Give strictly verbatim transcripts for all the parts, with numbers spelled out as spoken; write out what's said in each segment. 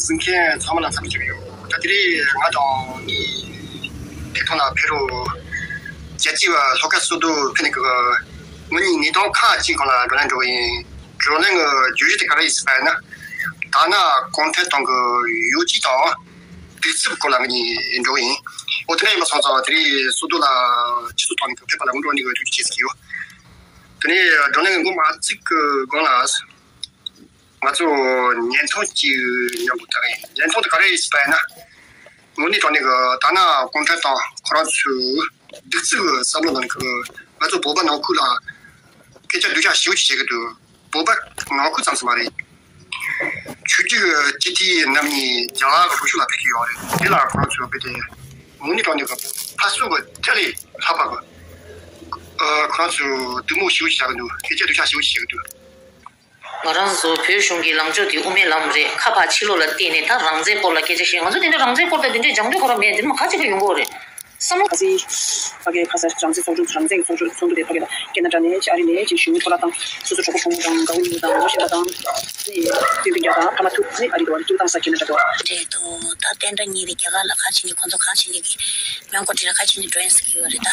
གཟིགས་མཁན་ཚང་མ་ལ་འཚམས་འདྲི་ཞུ་གི་ཡོད། ད་དེ་རིང་ང་དང་ངའི་ཐད་གཏོང་ལ་ཕེབས་རོགས་རྒྱལ་སྤྱི་བ་ལྷོ་ཁ་སོ་བདོ་ཕེབས་ནས་ཀྱི་ངོ་གཉིས་ཉིས་སྟོང་ཁ་གཅིག་གོང་ལ་བགྲོ་གླེང་འགྲོ་གི་ཡིན། བགྲོ་གླེང་གི་བརྗོད་གཞི་དེ་ག་རེ་ཡིན་ཟེར་བ་ཡིན་ན། ད་ནངས་གུང་ཁྲན་ཏང་གི་ཡོ་བྱད་དང་གདུག་རྩུབ་སྐོར་ལ་ངོ་གཉིས་འགྲོ་གི་ཡིན། འོ་དེ་འདྲ་ཡིན་པ་སོང་ཙང་དེ་རིང་སོ་བདོ་ལ་ཆུ་ཚོད་སྟོང་ནས་ཕེབས་པ་ལ་སྔོན་འགྲོ་འདི་གི་ཐུགས་རྗེ་ཆེ་ཟེར་གྱི་ཡོད། དེ་ནས་བགྲོ་གླེང་གི་འགོ་མ་བཙུགས་གི་གོང་ལ། ང་ཚོ་བརྙན་ཐུང་གཅིག་མཉམ་དུ་བལྟ་གི་ཡིན། བརྙན་ཐུང་དེ་ག་རེ་ཡིན་ཟེར་བ་ཡིན་ན། དངོས་གནས་དྲང་གནས་ཀྱི་ད་ནངས་གུང་ཁྲན་ཏང་ཁོ་རང་ཚོའི་གདུག་རྩུབ་ཀྱི་བསམ་བློ་ནང་གི་ང་ཚོ་བོད་པ་ནང་ཁུལ་ལ་སྐད་ཆ་སྡུག་ཅག་ཞེ་པོ་ཅིག་བཤད་ཀྱི་འདུག་བོད་པ་ནང་ཁུལ་ཙམ་ཞིག་མ་རེད། ཆོས་བརྒྱུད་ཀྱི་སྤྱི་འཐུས་རྣམ་གཉིས་རྒྱ་གར་གྱི་ལྷོ་ཕྱོགས་ལ་ཕེབས་ཀྱི་ཡོད་རེད། དེ་ལ་ཁོ་རང་ཚོས་དཔེ་དེ་དངོས་གནས་དྲང་གནས་ཀྱི་ཕར་ཚུར་གྱི་ཐད་ལས་ལྷག་པ་གི་ཨ་ཁོ་རང་ཚོས་སྡིགས་དམོད་ཞེ་པོ་ཅིག་བྱ་གི་འདུག་སྐད་ཆ་སྡུག་ཅག་ཞེ་པོ་ཅིག་བཤད་ཀྱི་འདུག་ང་རང་ཚོ་བོད་གཞུང་གི་ལངས་ཕྱོགས་དེ་དབུ་མའི་ལམ་རེད། ཁ་ཕར་ཕྱི་ལོགས་ལ་བལྟས་ནས་ད་རང་བཙན་སྐོར་ལ་སྐད་ཆ་བཤད། ང་ཚོ་དེ་འདྲ་རང་བཙན་སྐོར་དང་དེ་འདྲའི་རྒྱང་ལྟ་ཁོ་རང་མེད། དེ་མ་ཁ་ཅིག་ག་ཡོང་གི་རེད། བསམ་བློ། ཁ་སང་ཕ་གིའི་ཕ་ས་རང་བཙན་ཚོགས་ཆུང་རང་བཙན་གྱི་ཚོགས་ཆུང་ཚོགས་འདུ་དེ་ཕ་གི་ལ་སྐད་ན་དྲ་ནས་ཅིག་ཨ་རི་ནས་ཅིག་གཞོན་ནུ་འཕྲོ་བརླག་དང་སོ་སོ་གྲོགས་པོ་གྲོགས་མོ་དང་དགའ་བོ་ཉེ་བོ་དང་ངོ་ཤེས་པ་དང་ནི་སྟོན་པའི་རྒྱ་དང་ཕ་མ་ཐུག་ནི་ཨ་རི་དུ་བ་ཐུག་དང་ས་སྐད་ན་དྲ་དུ་བ། འདྲེ་དུ་ད་བསྟན་དགྲ་གཉིས་དེ་རྒྱ་གར་ལ་ཁ་ཕྱེ་ནས་ཁོང་ཚོ་ཁ་ཕྱེ་ནས་གི་མོན་གྷོ་འདྲེ་ལ་ཁ་ཕྱེ་ནས་འགྲོ་ཡིན་ཟེར་གི་ཡོད་རེད། ད་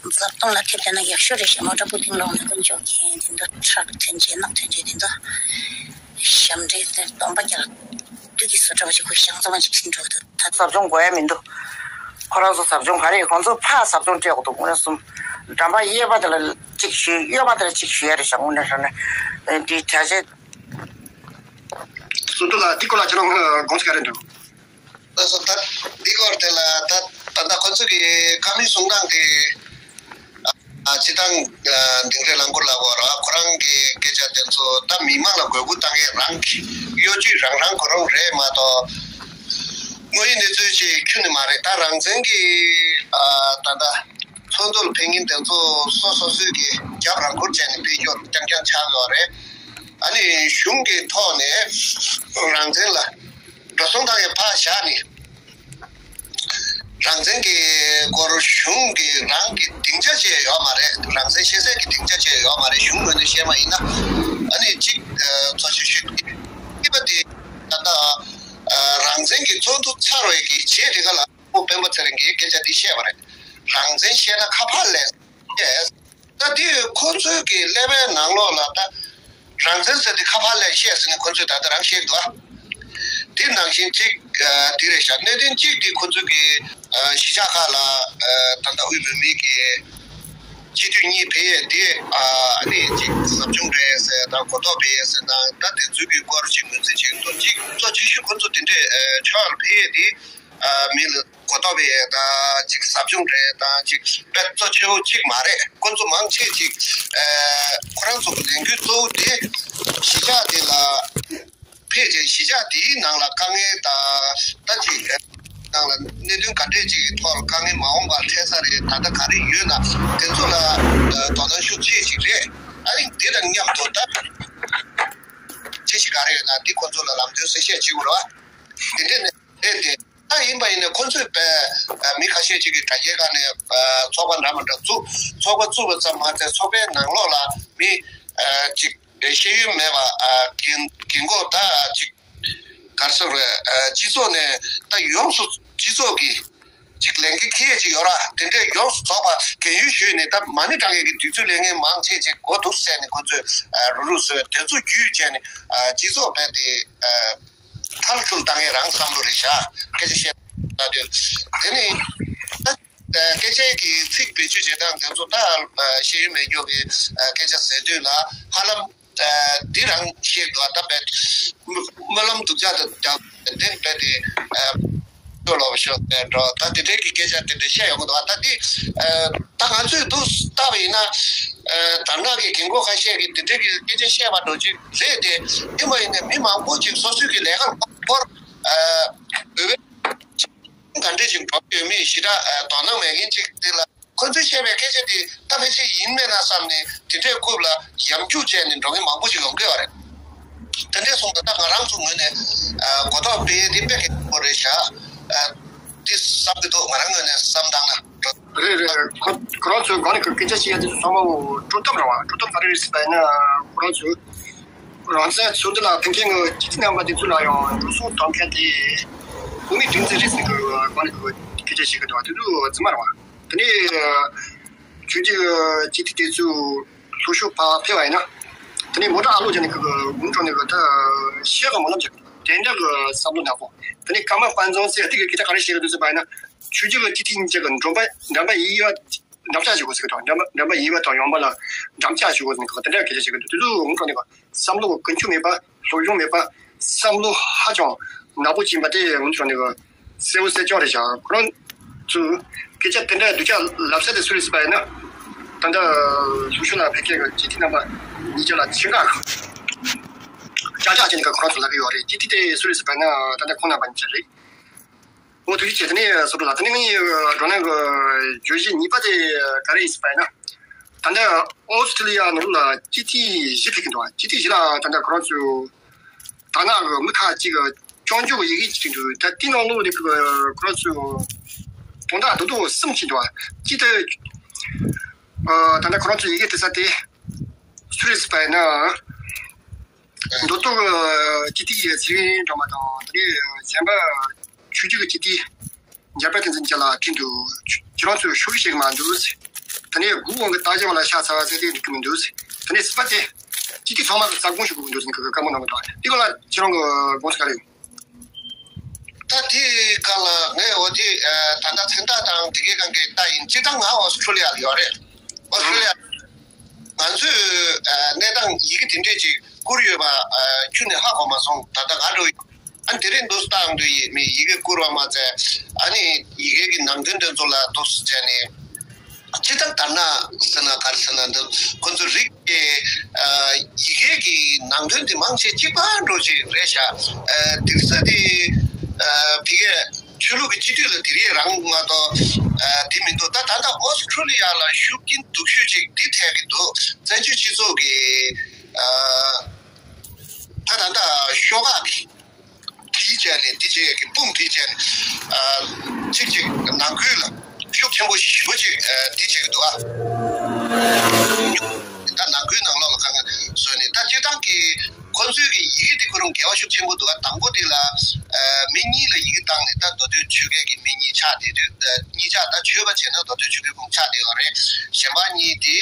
འཛབ་སྟོང་ལ་ཐེབས་བསྡད་ན་ཡག་ཤོས་རེད་ཤག་མོ་ཊ་པུ་ཏིང་ལོག་ནས་ཀུན་འཇོག་མཁན་དེ་ཚོ་ཁྲག་ཐོན་རྗེས་རྣག་ཐོན་རྗེས་དེ་ཚོ་ཞབས་འདྲེན་དེ་སྟོང་པ་རྒྱག་དུས་ཀྱི་བཟོ་གྲྭ་བ་ཞིག་ཁོ་ཤང་ཚང་མ་ཞིག་ཕྱིན་འགྲོ་གི་འདུག་ད་ཟབ་སྦྱོང་དགོས་ཡ་མི་འདུག་ཁོ་རང་ཚོ་ཟབ་སྦྱོང་ག་རེ་ཁོང་ཚོ་ཕ་ཟབ་སྦྱོང་སྤྲད་དགོས་འདུག་དངོས་སུ་འགྲམ་པ་གཡས་པ་དེ་ལ་གཅིག་ཞུས། གཡོན་པ་དེ་ལ་གཅིག་ཞུ་ཡ་རེད་ཤག་དངོས་གནས་དྲང་གནས་འདི་བྱ་བྱེད། སོ་བདོ་ལ་འདི་སྐོར་ལ་ཁྱེད་རང་དགོངས་ཚུལ་ག་རེ་འདུག་ལགས་སོ། ད་འདི་སྐོར་དེ་ལ་ད་ད་ལྟ་ཁོ་ཚོ་གི་བཀའ་མོལ་གསུང་སྟངས་དེ་ཨ་སྤྱི་བཏང་ཨ་དིང་རི་རང་སྐོར་ལ་གོ་ར་ཁོ་རང་གི་སྐད་ཆ་དེ་ཚོ་ད་མི་མང་ལ་དགོས་མཁོ་བཏང་མཁན་རང་གི་གཡོ་ཇུས་རང་རང་གོ་རུང་རེད་མ་གཏོགས་དངོས་ཡོད་གནས་ཚུལ་ཅིག་ཁྱོན་ནས་མ་རེད། ད་རང་བཙན་གྱི་ཨ་ད་ལྟ་ཚོགས་འདུ་ལ་ཕེབས་མཁན་དེ་ཚོ་སོ་སོ་སོའི་གི་རྒྱབ་རང་འཁུར་བྱས་ནས་ཕེབས་རྒྱུ་རྐྱང་རྐྱང་ཆགས་ཡོད་རེད། ཨ་ནི་གཞུང་གི་ཐོག་ནས་རང་བཙན་ལ་འགྲོ་སོང་བཏང་ཡས་ཕར་བཞག་ནས། རང་བཙན་གྱི་སྐོར་གཞུང་གིས་རང་གི་སྡིངས་ཆ་བྱས་ཡོད་མ་རེད། རང་བཙན་བཤད་སའི་གི་སྡིངས་ཆ་བྱས་ཡོད་མ་རེད། གཞུང་ངོས་ནས་བཤད་པ་ཡིན་ན། ཨ་ནི་གཅིག་ཨ་གཙོ་ཆེ་ཤོས་ཀྱི་གཉིས་པ་དེ་ད་ལྟ་ཨ་རང་བཙན་གྱི་ཚོགས་འདུ་ཚར་བའི་གི་རྗེས་དེ་ག་ལ་ཁོ་སྤེན་པ་ཚེ་རིང་གིས་སྐད་ཆ་འདི་བཤད་པ་རེད། རང་བཙན་བཤད་ན་ཁ་ཕར་ལས་བཤད། ད་དེ་ཁོ་ཚོའི་གི་ཀླད་པའི་ནང་ལོགས་ལ་ད་རང་བཙན་ཟེར་དེ་ཁ་ཕར་ལས་བཤད་ཟེར་ནས་ཁོ་ཚོས་ད་ལྟ་རང་བཤད་འདུག་ཨ། དེ་ནང་བཞིན་གཅིག་ཨ་དེ་རེད་ཤག་གནད་དོན་གཅིག་དེ་ཁོ་ཚོའི་གི་ཨ་གཞིས་ཆགས་ཁག་ལ་ཨ་ད་ལྟ་དབུས་བོད་མིའི་གི་སྤྱི་འཐུས་གཉིས་ཕེབས་ཡས་དེ་ཨ་ནི་གཅིག་ཟབ་སྦྱོང་སྤྲད་ཡས་ཟེར་དང་གོ་རྟོགས་སྤེལ་ཡས་ཟེར་དང་ད་དེ་ཚོའི་གི་སྐོར་གཅིག་ངོས་འཛིན་བྱེད་ཀྱི་འདུག་གཅིག་གཙོ་ཆེ་ཤོས་ཁོ་ཚོ་དེ་འདྲས་ཨ་ཕྱོགས་ལ་ཕེབས་ཡས་དེ། ཨ་མི་ལ་གོ་རྟོགས་སྤེལ་ཡས་དང་ཅིག་ཟབ་སྦྱོང་སྤྲད་ཡས་དང་ཅིག་དཔེ་གཙོ་ཆེ་བོ་ཅིག་མ་རེད། ཁོ་ཚོ་མང་ཆེ་ཅིག་ཨ་ཁོ་རང་ཚོ་གི་ལས་འགུལ་གཙོ་བོ་དེ་གཞིས་ཆགས་དེ་ལ་ཕེབས་རྗེས་གཞིས་ཆགས་དེའི་ནང་ལ་དཀའ་ངལ་དང་ད་ཅིག་ནང་ལ་གནད་དོན་ག་འདྲས་ཅིག་གི་ཐོག་ལ་དཀའ་ངལ་མ་འོངས་པར་འཕྲད་ས་རེད། ད་ལྟ་ག་རེ་ཡོད་ན་དེ་ཚོ་ལ་ཨ་དོ་སྣང་ཤུགས་ཆེ་ཅིག་རེད། ཨ་ནི་དེ་དང་མཉམ་དུ་ད་ཅི་ཞིག་ག་རེ་ཡོད་ན་དེ་ཁོ་ཚོ་ལ་ལམ་སྟོན་གསལ་བཤད་བྱེད་དགོས་རེད་བ། དེ་འདྲས་ནས་རེད་དེ། ད་ཡིན་པ་ཡིན་ན་ཁོ་ཚོས་པའི་མི་ཁ་ཤས་ཅིག་གིས་དྲ་རྒྱའི་སྒང་ནས་ཚོགས་པ་འདྲ་མི་འདྲ་བཙུགས། ཚོགས་པ་བཙུགས་པ་ཙམ་མ་ཟད་ཚོགས་པའི་ནང་ལོགས་ལ་མི་ཅིག་ཤེས་ཡོན་མེད་པ་རྒན་རྒན་གོག་ད་ཅིག་ག་རེ་ཟེར་རེད། སྤྱི་ཚོགས་ནས་ད་ཡོངས་སུ་སྤྱི་ཚོགས་ཀྱི་ཅིག་ལས་འགན་འཁྱེར་ཡས་ཅིག་ཡོད་ར། དེ་འདྲས་ཡོངས་སུ་རྫོགས་པ་རྒན་ཡོལ་ཞུས་ནས་ད་མ་ཎི་བགྲང་ཡས་ཀྱི་དུས་ཚོད་ལེན་མཁན་མང་ཆེ་ཅིག་འགོ་འདུག་ཟེར་ནས་ཁོ་ཚོས་རུ་རུ་བཟོས། དེ་ཚོ་བརྒྱུད་བྱས་ནས་སྤྱི་ཚོགས་རྦད་དེ། མཐར་ཐུག་བཏང་ཡས་རང་བསམ་བློ་རེད་ཤག་སྐད་ཆ་བཤད་ད་དུས། དེ་ནི་ད་སྐད་ཆའི་གི་ཚིག་བེད་སྤྱོད་བྱེད་སྟངས་དེ་ཚོ་ད་ཤེས་ཡོན་མེད་མཁན་གྱི་སྐད་ཆ་ཟེར་དུས་ལ་ཧ་ལམ་འདི་རང་བཤད་འདུག་ད་བས་སྨོན་ལམ་སྡུག་ཅག་དང་དེ་བས་དེ་ཤོ་ལོ་ཤོ་དེ་འགྲོ་ད་དེ་འདྲའི་གི་སྐད་ཆ་དེ་འདྲ་བཤད་ཡོང་གི་འདུག་ད་འདི་ད་ང་ཚོས་འདུག་ལྟ་བ་ཡིན་ན་དར་ནག་གི་རྒན་གོག་ཁ་ཤས་ཀྱིས་དེ་འདྲའི་གི་སྐད་ཆ་བཤད་པ་འགྲོ་གི་རེད་དེ། ཡིན་པ་ཡིན་ནའི་མི་མང་པོ་ཅིག་སོ་སོའི་གི་ལས་ཀ་སྐོར་འོས་པའི་ག་འདྲས་ཅིག་འགྲོ་ཡོད་མེད་ཞེ་དྲག་དོ་སྣང་མེད་མཁན་ཅིག་དེ་ལ་ཁོ་ཚོས་བཤད་པའི་སྐད་ཆ་དེ་ད་ཕལ་ཆེར་ཡིན་མེད་ན་བསམ་ནས་དེ་འདྲའི་རྐུབ་ལ་ཡམ་རྒྱུག་བྱས་ནས་འགྲོ་མཁན་མང་པོ་ཞིག་ཡོང་གི་ཡོད་རེད། དེ་འདྲས་སོང་ཙང་ད་ང་རང་ཚོ་ངོས་ནས་གོ་རྟོགས་སྤེལ་ཡས་དེ་དཔེ་གལ་ཆེན་པོ་རེད་ཤག་འདི་བསམ་གྱི་འདུག་ང་རང་ངོས་ནས་བསམ་བཏང་ན། རེད་རེད། ཁོ་ཁོ་རང་ཚོའི་སྒང་ནས་ཁོ་སྐད་ཆ་བཤད་ཡ་དེ་ཚོ་ཚང་མ་སྤྲོ་སྟངས་རེད་བ། སྤྲོ་སྟངས་ག་རེ་རེད་ཟེར་བ་ཡིན་ན་ཁོ་རང་ཚོས་ རང་བཙན་ཚོགས་འདུ་ལ་ཕེབས་མཁན་གྱི་སྤྱི་འཐུས་རྣམ་པ་དེ་ཚོ་ལ་ཡང་འགྲོ་སོང་གཏོང་མཁན་དེ་བོད་མིའི་སྒྲིག་འཛུགས་རེད་ཟེར་གི་སྒང་ནས་གི་སྐད་ཆ་བཤད་གི་འདུག་དེ་ཚོ་རྫུན་མ་རེད་བ། དེ་ནས་ཆོས་བརྒྱུད་ཀྱི་སྤྱི་འཐུས་དེ་ཚོ་ལྷོ་ཕྱོགས་ཕར་ཕེབས་པ་ཡིན་ན། དེ་ནས་མོ་ཊ་ཨ་ལོ་བྱས་ནས་གི་གུང་ཀྲོང་ནས་གི་ད་བཤད་གི་སྨོན་ལམ་བྱེད་གི་འདུག་དེ་འདྲ་གི་བསམ་བློ་ནག་པོ། དེ་ནས་ཀརྨ་དཔལ་བཟང་ཟེར་དེ་གི་སྐད་ཆ་ག་རེ་བཤད་གི་འདུག་ཟེར་བ་ཡིན་ན། ཆོས་བརྒྱུད་ཀྱི་སྤྱི་འཐུས་གཉིས་ཀྱི་འགྲམ་པ་འགྲམ་པ་ཡིབ་ཡིབ་འགྲམ་ལྕག་བྱེད་དགོས་ཟེར་གི་འདུག་འགྲམ་པ་འགྲམ་པ་ཡིབ་ཡིབ་དང་ཡོང་འབབ་ལ་འགྲམ་ལྕག་བྱེད་དགོས་ཟེར་གི་འདུག་དེ་འདྲ་སྐད་ཆ་བཤད་གི་འདུག་དེ་ཚོ་གུང་ཀྲོང་ནས་གི་བསམ་བློ་ཀུན་སྤྱོད་མེད་པ། སློབ་སྦྱོང་མེད་པ། བསམ་བློ་ཧ་ཅང་ནག་པོ་ཅིག་ཡིན་པ་དེ་གུང་ཀྲོང་ནས་གི་གསལ་བོ་གསལ་རྐྱང་རེད་ཤག་ཁོ་རང་ཚོས་སྐད་ཆ་དེ་འདྲ་སྡུག་ཅག་ལབ་ས་དེ་སུ་རེད་ཟེར་བ་ཡིན་ན། ད་ལྟ་ལྷོ་ཕྱོགས་ལ་ཕེབས་མཁན་གྱི་སྤྱི་འཐུས་རྣམ་པ་གཉིས་ཀྱི་ལ་ཆེ་ཁག་ཅག་ཅག་བྱས་ནས་ཁོ་རང་ཚོ་ལབ་ཀྱི་ཡོད་རེད། སྤྱི་འཐུས་དེ་སུ་རེད་ཟེར་བ་ཡིན་ན་ད་ལྟ་ཁོང་རྣམ་པ་གཉིས་ཀ་རེད། འོ་ཐུགས་རྗེ་ཆེ། དེ་ནས་སོ་པ་ལ་དེ་ནས་ངས་འགྲོ་ན་གི་བརྗོད་གཞི་གཉིས་པ་དེ་ག་རེ་ཡིན་ཟེར་བ་ཡིན་ན། ད་ལྟ་ཨོ་སི་ཁྲུ་ལི་ཡ་ནང་ལ་སྤྱི་འཐུས་བཞི་ཕེབས་ཀྱི་འདུག་སྤྱི་འཐུས་བཞི་ལ་ད་ལྟ་ཁོ་རང་ཚོས་དར་ནག་གི་མི་ཁག་ཅིག་གི་སྐྱོན་བརྗོད་ཀྱི་ཡི་གེ་ཅིག་འདུག་ད་དེའི་ནང་ལོགས་ནས་ཁོ་རང་ཚོས་དོན་དག་རྡོག་རྡོག་གསུམ་ཅིག་འདུག་གཅིག་དེ་ད་ལྟ་ཁོ་རང་ཚོས་ཡི་གེ་དེ་ས་དེ་སུ་རེད་ཟེར་བ་ཡིན་ན། མདོ་སྟོད་ཀྱི་སྤྱི་འཐུས་ཚེ་རིང་སྒྲོལ་མ་དང་དེ་ནས་གཞན་པ་ཆོས་བརྒྱུད་ཀྱི་སྤྱི་འཐུས་འཇམ་དཔལ་བསྟན་འཛིན་རྒྱ་ལགས་ཁྲིད་འདུག་ཁྱེད་རང་ཚོས་ཤོག་གུ་ཞིག་མ་འདུག་དེ་ནས་སྒུག་འོང་གི་རྟགས་ཅན་བ་ལ་ཤ་ཚ་བ་ཟེར་དེ་འགྲིག་གི་མི་འདུག་དེ་ནས་སྲིད་པ་དེ་སྤྱི་འཐུས་ཚང་མ་གི་རྩ་དགོངས་ཞུ་དགོས་ཀྱི་འདུག་ཟེར་ནས་གི་བཀའ་མོལ་གནང་གི་འདུག་དེ་སྐོར་ལ་ཁྱེད་རང་གི་དགོངས་ཚུལ་ག་རེ་ཡོད། ད་དེའི་སྐབས་ལ་ངས་འོ་དེ་ད་ལྟ་མཚན་རྟགས་དང་དེ་གའི་སྒང་གའི་རྟགས་ཡིན། སྤྱིར་བཏང་ང་ཨོ་སི་ཁྲུ་ལི་ཡ་ལ་ཡོད་རེད། ཨོ་སི་ཁྲུ་ལི་ཡ། ང་ཚོས་གནས་སྟངས་ཡི་གེ་དེ་འདྲས་ཅིག་བསྐུར་ཡོད་པ་ཁྱོན་ནས་ཧ་གོ་མ་སོང་། ད་ལྟ་ང་འགྲོ་ཡོད། ཨ་དེ་རིང་འདུག་སྟངས་དུ་ཡིན་མི་ཡི་གེ་བསྐུར་བ་མ་ཚད། ཨ་ནི་ཡི་གེ་གི་ནང་དོན་དེ་ཚོ་ལ་འདུག་སེ་བྱས་ནས་ཅི་ལྟར་དར་ན་ཟེར་ན་ག་རེ་ཟེར་ན་འདུག་ཁོ་ཚོ་རིགས་ཀྱི་ཡི་གེ་གི་ནང་དོན་དེ་མང་ཆེ་གཅིག་པ་འགྲོ་ཅིག་རེད་ཤག་དེང་སང་དེ་ཕ་གིའི་ཆོས་ལུགས་ཀྱི་སྤྱི་འཐུས་ལ་དེ་རིགས་རང་མ་གཏོགས་དེ་མི་འདུག་ད་ད་ལྟ་ཨོ་སི་ཁྲུ་ལི་ཡ་ལ་ཤུགས་རྐྱེན་སྡུག་ཤོས་ཅིག་འདི་ཐེབས་ཀྱི་འདུག་བཙན་བྱོལ་སྤྱི་ཚོགས་ཀྱི་ད་ད་ལྟ་ཤོག་ཁག་གི་བྲིས་བྱས་ནས་འདི་བྱས་ཀྱི་དཔུང་བྲིས་བྱས་ནས་གཅིག་གཅིག་ནང་ཁུལ་ལ་ཤུགས་ཆེན་པོ་ཞེ་པོ་ཅིག་འདི་བྱེད་ཀྱི་འདུག་ཨ། ད་ནང་ཁུལ་ནང་ལོགས་ལ་དཀའ་ངལ་བཟོས་ནས་ད་སྤྱིར་བཏང་གི་ཁོ་ཚོའི་གི་ཡི་གེ་དེ་ཁོ་རང་འགལ་བ་ཤུགས་ཆེན་པོ་འདུག་ཨ། དང་པོ་དེ་ལ་མི་གཉིས་ལ་ཡི་གེ་བཏང་ནས་ད་མདོ་སྟོད་ཆོལ་ཁའི་གི་མི་གཉིས་ཆགས་བསྡད་དུས་གཉིས་ཆགས་ད་ཆོས་པ་བྱས་ན་མདོ་སྟོད་ཆོལ་ཁའི་ཁོངས་ཆགས་བསྡད་ཡོད་རེད། གཞན་པ་གཉིས་དེ་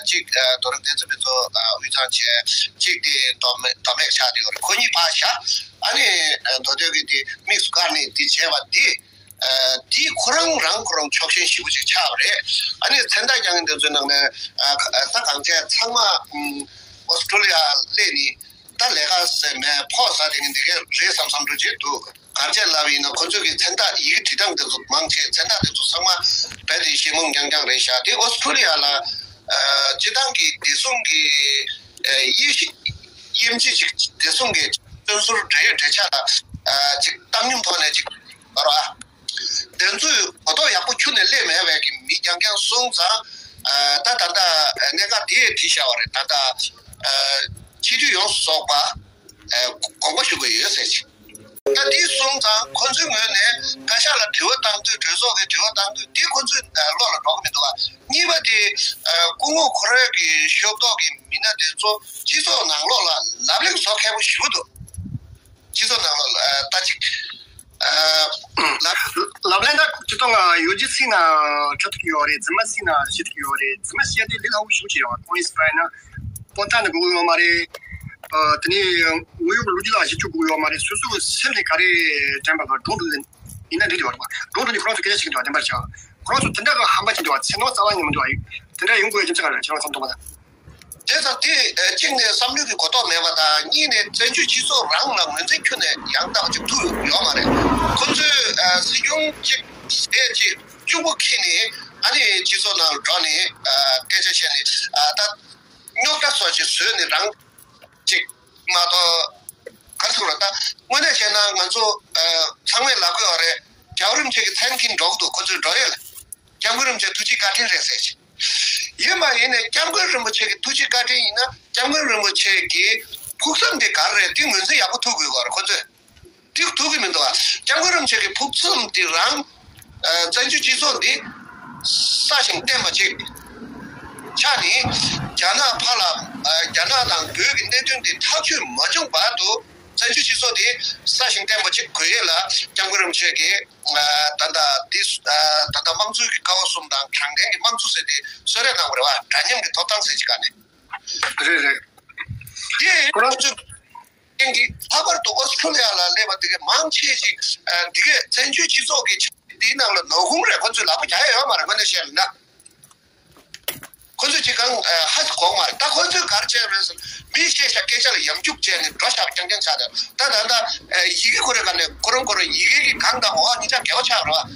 གཅིག་རྡོ་རིང་བསྟན་འཛིན་ཕུན་ཚོགས་དབུས་གཙང་བྱས། གཅིག་དེ་མདོ་སྨད་མདོ་སྨད་ཆགས་བསྡད་ཡོད་རེད། ཁོ་གཉིས་ཕར་བཞག་ཨ་ནི་མདོ་སྟོད་ཀྱི་དེ་དམིགས་སུ་བཀར་ནས་དེ་བྱས་པ་དེ། དེ་ཁོ་རང་རང་ཁོ་རང་ཕྱོགས་ཞེན་ཞེ་པོ་ཅིག་ཆགས་པ་རེད། ཨ་ནི་མཚན་རྟགས་རྒྱག་མཁན་དེ་ཚོའི་ནང་ནས་ད་གང་བྱས་ཚང་མ་ཨོ་སི་ཁྲུ་ལི་ཡ་སླེབས་ནས་ད་ལས་ཀ་ཟེར་མེད་ཕོགས་ཟ་དེ་ནི་འདི་གས་རེད་བསམ་བསམ་འགྲོ་བྱེད་འདུག་གང་བྱས་ལབ་ཡིན་ན་ཁོ་ཚོས་ཀྱི་མཚན་རྟགས་ཡི་གེ་བྲིས་སྟངས་དེ་ཚོ་མང་ཆེ་མཚན་རྟགས་དེ་ཚོ་ཚང་མ་རྦད་དེ་ཤེས་རྨོངས་རྐྱང་རྐྱང་རེད་ཤག་དེ་ཨོ་སི་ཁྲུ་ལི་ཡ་ལ་སྤྱི་བཏང་གི་བདེ་སྲུང་གི་དབྱེ་གཞི་དབྱེ་འབྱེད་ཅིག་བདེ་སྲུང་གི་བཙོན་ཟུར་འབྲེལ་ཡོད་འབྲེལ་ཆགས་ལ་ཅིག་བཏང་སྙོམས་ཐོག་ནས་ཅིག་བར་བ། དེ་ཚོས་གོ་རྟོགས་ཡག་པོ་ཁྱོན་ནས་སླེབས་མེད་པའི་གི་མི་རྐྱང་རྐྱང་སོང་ཙང་། ད་ད་ལྟ་གནད་འགག་དེ་ཡས་བྲིས་བཞག་པ་རེད། ད་ལྟ་སྤྱི་འཐུས་ཡོངས་སུ་རྫོགས་པ་དགོངས་པ་ཞུ་དགོས་ཡོད་ཟེར་གྱི། ད་དེ་སོང་ཙང་ཁོ་ཚོའི་ངོས་ནས་བཀའ་ཤག་ལ་དྲི་བ་བཏང་དུས་གྲོས་ཚོགས་ཀྱི་དྲི་བ་བཏང་དུས་དེ་ཁོ་ཚོའི་བློ་ལ་འགྲོ་གི་མི་འདུག་ག་གཉིས་པ་དེ་སྐུ་ངོ་ཁོ་རའི་གི་ཤོག་ཐོག་གི་མི་སྣ་དེ་ཚོ་སྤྱི་ཚོགས་ནང་ལོགས་ལ་ལབ་གླེང་བཟོ་མཁས་པོ་ཞེ་པོ་འདུག་སྤྱི་ཚོགས་ནང་ལ་ལྟ་ཅིག་ལབ་ལབ་ལན་ད་སྤྱི་ཚོགས་ནང་ཡོ་རྒྱུ་སྲིད་ན་ཁྲི་ཐུག་ཡོད་རེད། རྫུན་མ་སྲིད་ན་ཞུ་ཐུག་ཡོད་རེད། རྫུན་མ་བཤད་དུས་ལས་སླ་པོ་ཞེ་པོ་ཅིག་རེད་བ། གང་ཡིན་ཟེར་བ་ཡིན་ན་སྤོ་ཐག་ནི་དགོས་ཀྱི་ཡོད་མ་རེད། དེ་ནས་དངོས་ཡོད་ལོ་རྒྱུས་ལ་གཞི་བཅོལ་དགོས་ཀྱི་ཡོད་མ་རེད། སོ་སོ་གི་སེམས་ནས་ག་རེ་དྲན་པ་དང་སྒྲུང་དུ་ཡིན་ན་འགྲིག་གི་ཡོད་རེད་བ། སྒྲུང་དུ་ནི་ཁོ་རང་ཚོ་སྐད་ཆ་བཤད་ཀྱི་འདུག་བ། བདེན་པར་བྱ་བ་ཁོ་རང་ཚོ་དེ་འདྲ་གི་ཧམ་པ་ཅིག་འདུག་བ། ཚེ་ནོར་རྩ་བ་ཉིད་མི་འདུག་བ། དེ་འདྲ་ཡོང་དགོས་རྒྱུ་མཚན་ག་རེ་ཁྱེད་རང་ཚོ་མཐོང་བ་དང་། དེ་ཙམ་དེ་གཅིག་ནས་བསམ་བློའི་གི་གོ་རྟོགས་མེད་པ་དང་། གཉིས་ནས་བཙན་བྱོལ་སྤྱི་ཚོགས་རང་ལ་ངོས་འཛིན་ཁྱོན་ནས་ཡང་དག་ཅིག་ཐུབ་ཡོད་མ་རེད། ཁོ་ཚོས་སྲིད་སྐྱོང་གཅིག་ཟས་གཅིག་གཅུང་པོ་ཁྱེར་ནས་ཨ་ནི་སྤྱི་ཚོགས་ནང་ལ་འགྲོ་ནས་སྐད་ཆ་བཤད་ནས་ད་རྙོག་དྲ་སོགས་ཅིག་བཟོས་ནས་རང་ཅིག་མ་གཏོགས་ག་རེ་ཟེར་དགོས་རེད། ད་དངོས་གནས་བྱས་ན་ང་ཚོ་ཚང་མས་ལབ་དགོས་པ་རེད། རྒྱལ་བ་རིན་པོ་ཆེ་གི་མཚན་གྱིས་འགྲོ་གི་འདུག་ཁོ་ཚོའི་འགྲོ་རེས་ལ། སྐྱབས་མགོན་རིན་པོ་ཆེ་ཐུགས་རྗེ་བཀའ་དྲིན་རེད་ཟེར་གྱི། ཡིན་པ་ཡིན་ནས་སྐྱབས་མགོན་རིན་པོ་ཆེ་གི་ཐུགས་རྗེ་བཀའ་དྲིན་ཡིན་ན་སྐྱབས་མགོན་རིན་པོ་ཆེ་གི་ཕུགས་བསམ་དེ་ག་རེ་རེད་དེ་ངོས་འཛིན་ཡག་པོ་ཐུབ་དགོས་ཀྱི་རེད། ཁོ་ཚོས་དེ་ཐུབ་ཀྱི་མི་འདུག་བ། སྐྱབས་མགོན་རིན་པོ་ཆེ་གི་ཕུགས་བསམ་དེ་རང་བཙན་བྱོལ་སྤྱི་ཚོགས་འདི་སྲ་ཞིང་བརྟན་པ་ཅིག་ཆ་ནི་རྒྱ་ནག་ཕར་ལ་རྒྱ་ནག་དང་བོད་ཀྱི་གནད་དོན་དེ་ཐག་གཅོད་མ་བྱུང་བར་དུ་བཙན་བྱོལ་སྤྱི་ཚོགས་དེ་སྲ་ཞིང་བརྟན་པོ་ཅིག་དགོས་ཡས་ལ་སྐྱབས་མགོན་རིན་པོ་ཆེ་གིས་ད་ལྟ་འདི་ད་ལྟ་དམངས་གཙོའི་གི་ཀ་བ་གསུམ་དང་དྲང་བདེན་གྱི་དམངས་གཙོ་ཟེར་ཏེ་གསོལ་རས་གནང་བ་རེད་བ། འདྲ་མཉམ་གྱི་ཐོབ་ཐང་ཟེར་ཅིག་ག་ནས། རེད་རེད། དེ་ཁོ་རང་ཚོས་ཀྱི་ལྷག་པར་དུ་ཨོ་སི་ཁྲུ་ལི་ཡ་ལ་སླེབས་པ་དེ་གའི་མང་ཆེ་ཞིག་དེ་གའི་བཙན་བྱོལ་སྤྱི་ཚོགས་ཀྱི་ཆ་འདིའི་ནང་ལ་ནོར་ཁུངས་རེད། ཁོ་ཚོས་ལག་པ་རྒྱག་ཡ་ཡོད་མ་རེད། དངོས་གནས་བཤད་ན། ཁོ་ཚོས་ཅིག་གང་ཧ་གོ་མ་རེད། ད་ཁོ་ཚོས་ག་རེ་བྱས་རེད་ཟེར་ན། མིས་བཤད་བཞག་སྐད་ཆ་ལ་ཡང་འཇུག་བྱས་ནས་འགྲོ་བཞག་རྐྱང་རྐྱང་ཆགས་ཏེ། ད་ད་ལྟ་ཡི་གེ་ཁོ་རེ་ག་ནས་ཁོ་རང་ཁོ་རང་ཡི་གེ་གི་གང་དང་འོག་གཉིས་ཆ་འགལ་བ་ཆགས་རེད་བ།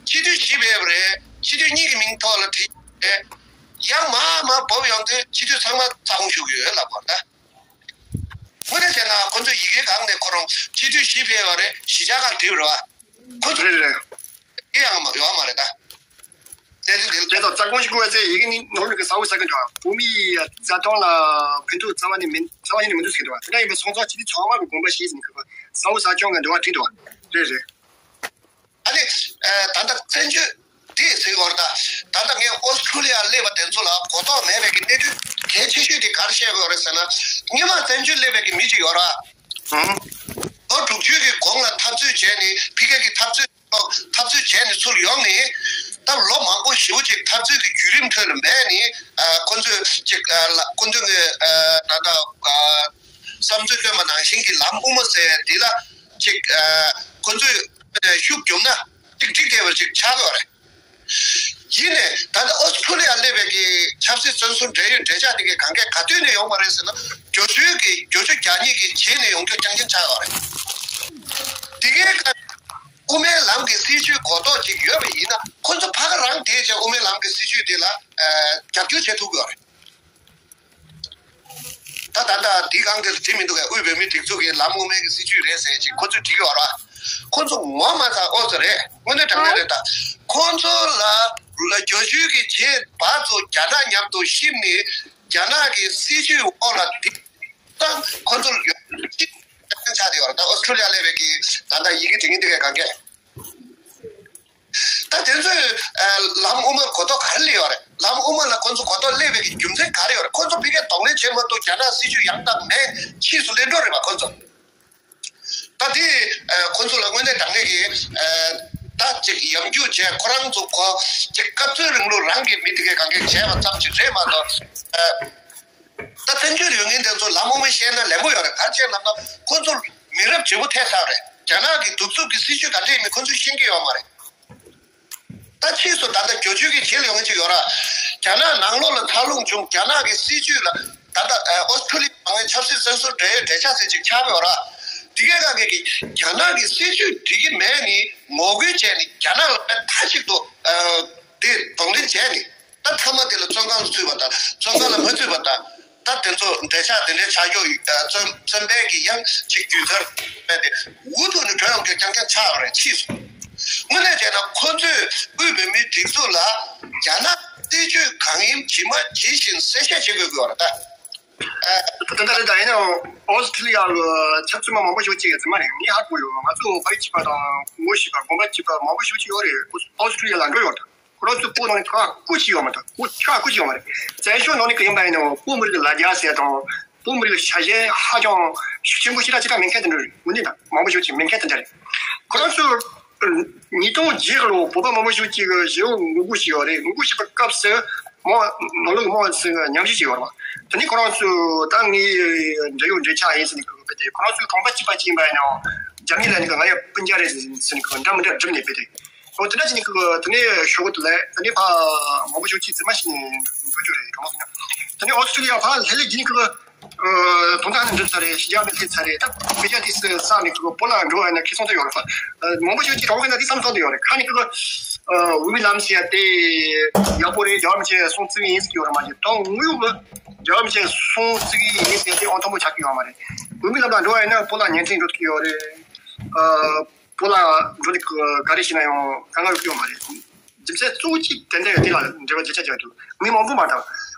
སྤྱི་འཐུས་བཞི་ཕེབས་རེད། སྤྱི་འཐུས་གཉིས་ཀྱི་མིང་ཐོག་ལ་བྲིས་རེད། ཡང་མ་མ་བབས་ཡོང་དུས་སྤྱི་འཐུས་ཚང་མ་རྩ་དགོངས་ཞུ་གི་ཡོད་ལབ་པ་རེད། ད་དངོས་གནས་བྱས་ན་ཁོ་ཚོ་ཡི་གེ་གང་ནས་ཁོ་རང་སྤྱི་འཐུས་བཞི་ཕེབས་པ་རེད། བཞི་ཆ་གང་བྲིས་པ་རེད་བ། ཁོ་ཚོ་རེད་རེད། དེ་ཡང་མ་ཡོད་མ་རེད་ད། དེ་དེ་དེ་དེ་དང་རྩ་དགོངས་ཞུ་དགོས་པ་ཚེ་ཡི་གེ་ནི་ནོར་ལུགས་ཀྱི་ས་འོག་ས་ཀྱི་འགྲོ་བ་བོད་མི་ཡི་རྩ་དོན་ལ་ཕན་ཐོགས་རྩ་བ་ནས་མིན། རྩ་བ་ཉིད་ནས་མི་འདུག་ཟེར་གི་འདུག་བ། དེ་འདྲ་ཡིན་པའི་སོང་ཙང་སྤྱི་འཐུས་ཚང་མ་གི་དགོངས་པ་བཞེས་ཟིན་གི་བ། ས་འོག་ས་སྐྱོང་གི་འགྲོ་བ་བྲིས་འདུག་བ། རེད་རེད། ཨ་ནི་ད་ལྟ་བཙན་བྱོལ་དེ་ཟེར་གི་ཡོད་རེད་ད། ད་ལྟ་ངས་ཨོ་སི་ཁྲུ་ལི་ཡ་སླེབས་པ་དེ་ཚོ་ལ་གོ་རྟོགས་མེད་པའི་གི་གནད་དོན་གལ་ཆེ་ཤོས་དེ་ག་རེ་བཤད་གི་ཡོད་རེད་ཟེར་ན། སྔོན་མ་བཙན་བྱོལ་སླེབས་པའི་གི་མི་ཅིག་ཡོད་རེད་བ། ལོ་དྲུག་ཅུ་གི་གོང་ལ་འཐབ་རྩོད་བྱས་ནས་ཕ་གི་གི་འཐབ་རྩོད། འཐབ་རྩོད་བྱས་ནས་ཚུར་ཡོང་ནས། ད་ལོ་མང་པོ་ཞེ་པོ་ཅིག་འཐབ་རྩོད་ཀྱི་བརྒྱུད་རིམ་ཁྲོད་ལ་འབད་ནས་ཁོ་ཚོས་ཅིག་ཁོ་ཚོས་ངས་ད་ལྟ་བསམ་ཚུལ་བཏོན་པ་ནང་བཞིན་གྱི་ལམ་དབུ་མ་ཟེར་འདི་ལ་ཅིག་ཁོ་ཚོས་ཤུགས་བརྒྱབ་ན་ཅིག་འགྲིག་བསྡད་པ་ཅིག་ཆགས་ཀྱི་ཡོད་རེད། ཡིན་ནས་ད་ལྟ་ཨོ་སི་ཁྲུ་ལི་ཡ་སླེབས་པའི་གི་ཆབ་སྲིད་བཙོན་ཟུར་འབྲེལ་ཡོད་འབྲེལ་ཆགས་དེ་གའི་གང་གས་ག་དུས་ནས་ཡོང་བ་རེད་ཟེར་ན། བརྗོད་ཚུལ་གྱི་བརྗོད་ཚུལ་རྒྱག་མཁན་གྱི་རྗེས་ནས་ཡོང་རྒྱུ་རྐྱང་རྐྱང་ཆགས་ཡོད་རེད། དེ་གའི་ཀ་དབུ་མའི་ལམ་གྱི་སྲིད་བྱུས་གོ་རྟོགས་ཅིག་ཡོད་པ་ཡིན་ན། ཁོ་ཚོ་ཕ་ག་རང་དེའི་རྗེས་དབུ་མའི་ལམ་གྱི་སྲིད་བྱུས་དེ་ལ་རྒྱབ་སྐྱོར་བྱེད་ཐུབ་ཀྱི་ཡོད་རེད། ད་ད་ལྟ་འདི་གང་དེར་བྲིས་མི་འདུག་གས། དབུས་བོད་མིའི་སྒྲིག་འཛུགས་ཀྱི་ལམ་དབུ་མའི་གི་སྲིད་བྱུས་རེད་ཟེར་ཅིག་ཁོ་ཚོས་བྲིས་ཀྱི་ཡོད་རེད། ཁོ་ཚོ་ངོ་མ་ཚ་ཨོ་ཙི་རེད། དངོས་གནས་དྲང་གནས་རེད་ད། ཁོ་ཚོ་ལ་བརྗོད་བརྗོད་ཀྱི་རྗེས་བར་དུ་རྒྱ་ནག་མཉམ་དུ་གཤིབ་ནས་རྒྱ་ནག་གི་སྲིད་བྱུས་འོག་ལ་འདི་ད་ཁོ་ཚོར་ཡོད་ཅིག་ཆགས་བསྡད་ཡོད་རེད། ད་ཨོ་སི་ཁྲུ་ལི་ཡ་སླེབས་པའི་གི་ད་ལྟ་ཡི་གེ་འབྲི་མཁན་དེ་གས་གང་གས། ད་དེ་ཚོས་ལམ་དབུ་མར་གོ་རྟོགས་ག་རེ་སླེབས་ཡོད་རེད། ལམ་དབུ་མ་ལ་ཁོ་ཚོ་གོ་རྟོགས་སླེབས་པའི་གི་རྒྱུ་མཚན་ག་རེ་ཡོད་རེད། ཁོ་ཚོ་ཕ་གིར་གདོང་ལེན་བྱེད་མ་ཐུབ། རྒྱ་ནག་སྲིད་བྱུས་ཡང་དག་མེད། ཕྱིས་སུ་ལེན་འགྲོ་རེད་པ་ཁོ་ཚོ། ད་དེ་ཁོ་ཚོ་ལ་དངོས་གནས་དྲང་གནས་ཀྱི་ད་ཅིག་ཡང་རྒྱུ་བྱས། ཁོ་རང་ཚོ་ཁོ་ཅིག་སྐབས་འཚོལ་རིང་ལུགས་རང་གི་མི་དེ་གས་གང་གས་བྱས་པ་ཙམ་ཅིག་རེད་མ་གཏོགས། ད་བཙན་བྱོལ་ཡོད་མཁན་དེ་ཚོ་ལམ་དབུ་མ་བཤད་ན་ལན་པོ་ཡོད་རེད། ག་རེ་བྱས་ལབ་ན་ཁོ་ཚོ་མི་རབས་བརྗེ་པོ་ཐེབས་ཚར་རེད། རྒྱ་ནག་གི་གདུག་རྩུབ་ཀྱི་སྲིད་བྱུས་ག་འདྲ་ཡིན་མིན་ཁོ་ཚོས་ཤེས་ཀྱི་ཡོད་མ་རེད། ད་ཕྱིས་སུ་ད་ལྟ་བསྒྱུར་བཅོས་ཀྱི་བྱེད་ལ་ཡོང་གི་ཅིག་ཡོད་ར། རྒྱ་ནག་ནང་ལོགས་ལ་འཚར་ལོངས་བྱུང་། རྒྱ་ནག་གི་སྲིད་བྱུས་ལ་ད་ལྟ་ཨོ་སི་ཁྲུ་ལི་ཡ་མང་བའི་ཆབ་སྲིད་བཙོན་ཟུར་འབྲེལ་ཡོད་འབྲེལ་ཆགས་ཟེར་ཅིག་ཆགས་ཡོད་ར། དེ་གའི་སྒང་གའི་གི་རྒྱ་ནག་གི་སྲིད་བྱུས་འགྲིག་གི་མེད་ནི་ངོ་རྒོལ་བྱས་ནི་རྒྱ་ནག་ལ་མཐའ་གཅིག་ཏུ་དེ་གདོང་ལེན་བྱས་ནི། ད་མཐའ་མ་དེ་ལ་བཙོན་ཁང་ལ་ཚུད་པ་དང་བཙོན་ཁང་ལ་མ་ཚུད་པ་དང་། ད་དེ་ཚོ་འབྲེལ་ཆགས་དེ་འདྲའི་ཆགས་རྒྱུ་ཡོད། བཙོན་བཙོན་པའི་གི་ཡང་ཅིག་རྒྱུ་མཚན་སྤེལ་ཏེ་འུ་ཐུག་ནས་བྲོས་ཡོང་རྒྱུ་རྐྱང་རྐྱང་ཆགས་ཡོད་རེད། ཕྱིས་སུ་དངོས་གནས་བྱས་ན་ཁོ་ཚོས་དབུས་བོད་མིའི་སྒྲིག་འཛུགས་ལ་རྒྱ་ནག་སྲིད་བྱུས་གང་ཡིན་ཇི་མ་ཇི་བཞིན་གསལ་བཤད་བྱེད་དགོས་ཀྱི་ཡོད་རེད་ད། ད་ལྟ་རེད་ད། ཡིན་ནའང་ཨོ་སི་ཁྲུ་ལི་ཡ་གི་ཆབ་སྲིད་པ་མང་པོ་ཞིག་ཅིག་ཡོད་ཚད་མ་རེད། ངས་ཧ་གོ་ཡོད། ང་ཚོ་ཕ་ཡུལ་གཅིག་པ་དང་ངོ་ཤེས་པ་དགོན་པ་གཅིག་པ་མང་པོ་ཞིག་ཅིག་ཡོད་རེད། ཨོ་སི་ཁྲུ་ལི་ཡ་ལ་འགྲོ་ཡོད་ད། ཁོ་རང་ཚོའི་བོད་ནང་ནས་ཁ་སྐུ་ཅིག་ཡོད་མ་ཐག་སྐུ་ཁ་སྐུ་ཅིག་ཡོད་མ་རེད། བཙན་བྱོལ་ནང་ནས་ཀྱི་ཡིན་པ་ཡིན་ནའང་བོད་མི་རིགས་ལ་རྒྱ་ཟེར་དང་བོད་མི་རིགས་ལ་ཤ་ཞེན་ཧ་ཅང་ཤུགས་ཆེན་པོ་ཞེ་དྲག་ཅིག་མེད་མཁན་དེ་འདྲ་རེད། འོན་ཏེ་ད་མང་པོ་ཞིག་ཅིག་མེད་མཁན་དེ་འདྲ་རེད། ཁོ་རང་ཚོ་ཉིས་སྟོང་བརྒྱད་ལོ་བོད་པ་མང་པོ་ཞིག་ཅིག་ཞི་བའི་ངོ་རྒོལ་ཞིག་ཡོད་རེད། ངོ་རྒོལ་བྱེད་པའི་སྐབས་སུ་མོ་ནང་ལོགས་མོ་ཚོས་ཉམས་ཞིབ་ཅིག་ཡོད་རེད་པ། དེ་ནས་ཁོ་རང་ཚོ་ད་ངའི་འབྲེལ་ཡོད་འབྲེལ་ཆགས་ཡིན་ཟེར་ནས་ཁོ་ཚོ་ཁོ་རང་ཚོའི་གྲོང་པ་གཅིག་པ་ཅིག་ཡིན་པ་ཡིན་ནའང་རྒྱ་མི་ལ་ནི་ང་ཡང་སྤུན་ཀྱག་རེད་ཟེར་ནས་ཁོ་འདྲ་མི་འདྲ་བསྒྲུབས་ནས་བསྡད་དེ། ཨོ་དེ་འདྲ་བྱས་ནས་ཁོ་དེ་ནས་ཤོག་གུ་དེ་ལས་དེ་ནས་ཕ་མང་པོ་ཞིག་ཅིག་རྫུན་མ་བྱས་ནས་འགྲོ་རྒྱུ་རེད། གང་ལ་ཟེར་ན་དེ་ནས་ཨོ་སི་ཀྲི་ལི་ཡ་ཕ་ལྷོད་ལྷོད་བྱས་ནས་ཁོ་དོན་དག་ནི་འགྲུབ་ཚར་རེད། ཞི་རྒྱ་ནི་སླེབས་ཚར་རེད། ད་བེ་ཅ་དེ་སི་ས་ནས་ཁོ་བོད་ལ་འགྲོ་བ་ན་ཁེ་བཟང་དུ་ཡོད་རེད་ཕ། མང་པོ་ཞིག་ཅིག་གྲོང་ཁྱེར་ན་དེ་བསམ་བསམ་དུ་ཡོད་རེད། ཁ་ནས་ཁོ་འོས་མི་ལམ་ཟེར་ཡ་དེ་ཡག་པོ་རེད། རྒྱལ་བ་རིན་པོ་ཆེ་གསུང་བརྩི་གི་ཡིན་ཟེར་གྱི་ཡོད་རེད་མ་གཏོགས་དངོས་ཡོད་གི་རྒྱལ་བ་རིན་པོ་ཆེ་གསུང་བརྩི་གི་ཡིན་ཟེར་ཡ་དེ་ཨང་དང་པོ་ཆགས་ཀྱི་ཡོད་མ་རེད། འོས་མི་ལམ་ལ་འགྲོ་བ་ཡིན་ན་བོད་ལ་ཉན་ཐེངས་འགྲོ་ཐུབ་ཀྱི་ཡོད་རེད། བོད་ལ་འགྲོ་ནས་ག་རེ་བྱས་ན་ཡང་དཀའ་ངལ་ཡོང་གི་ཡོད་མ་རེད། རྒྱུ་མཚན་གཙོ་བོ་གཅིག་དེ་འདྲ་ཡོད། དེ་ལ་འབྲེལ་བ་བརྒྱ་ཆ་བརྒྱ་འདུག་མི་མང་པོ་མ་དང་།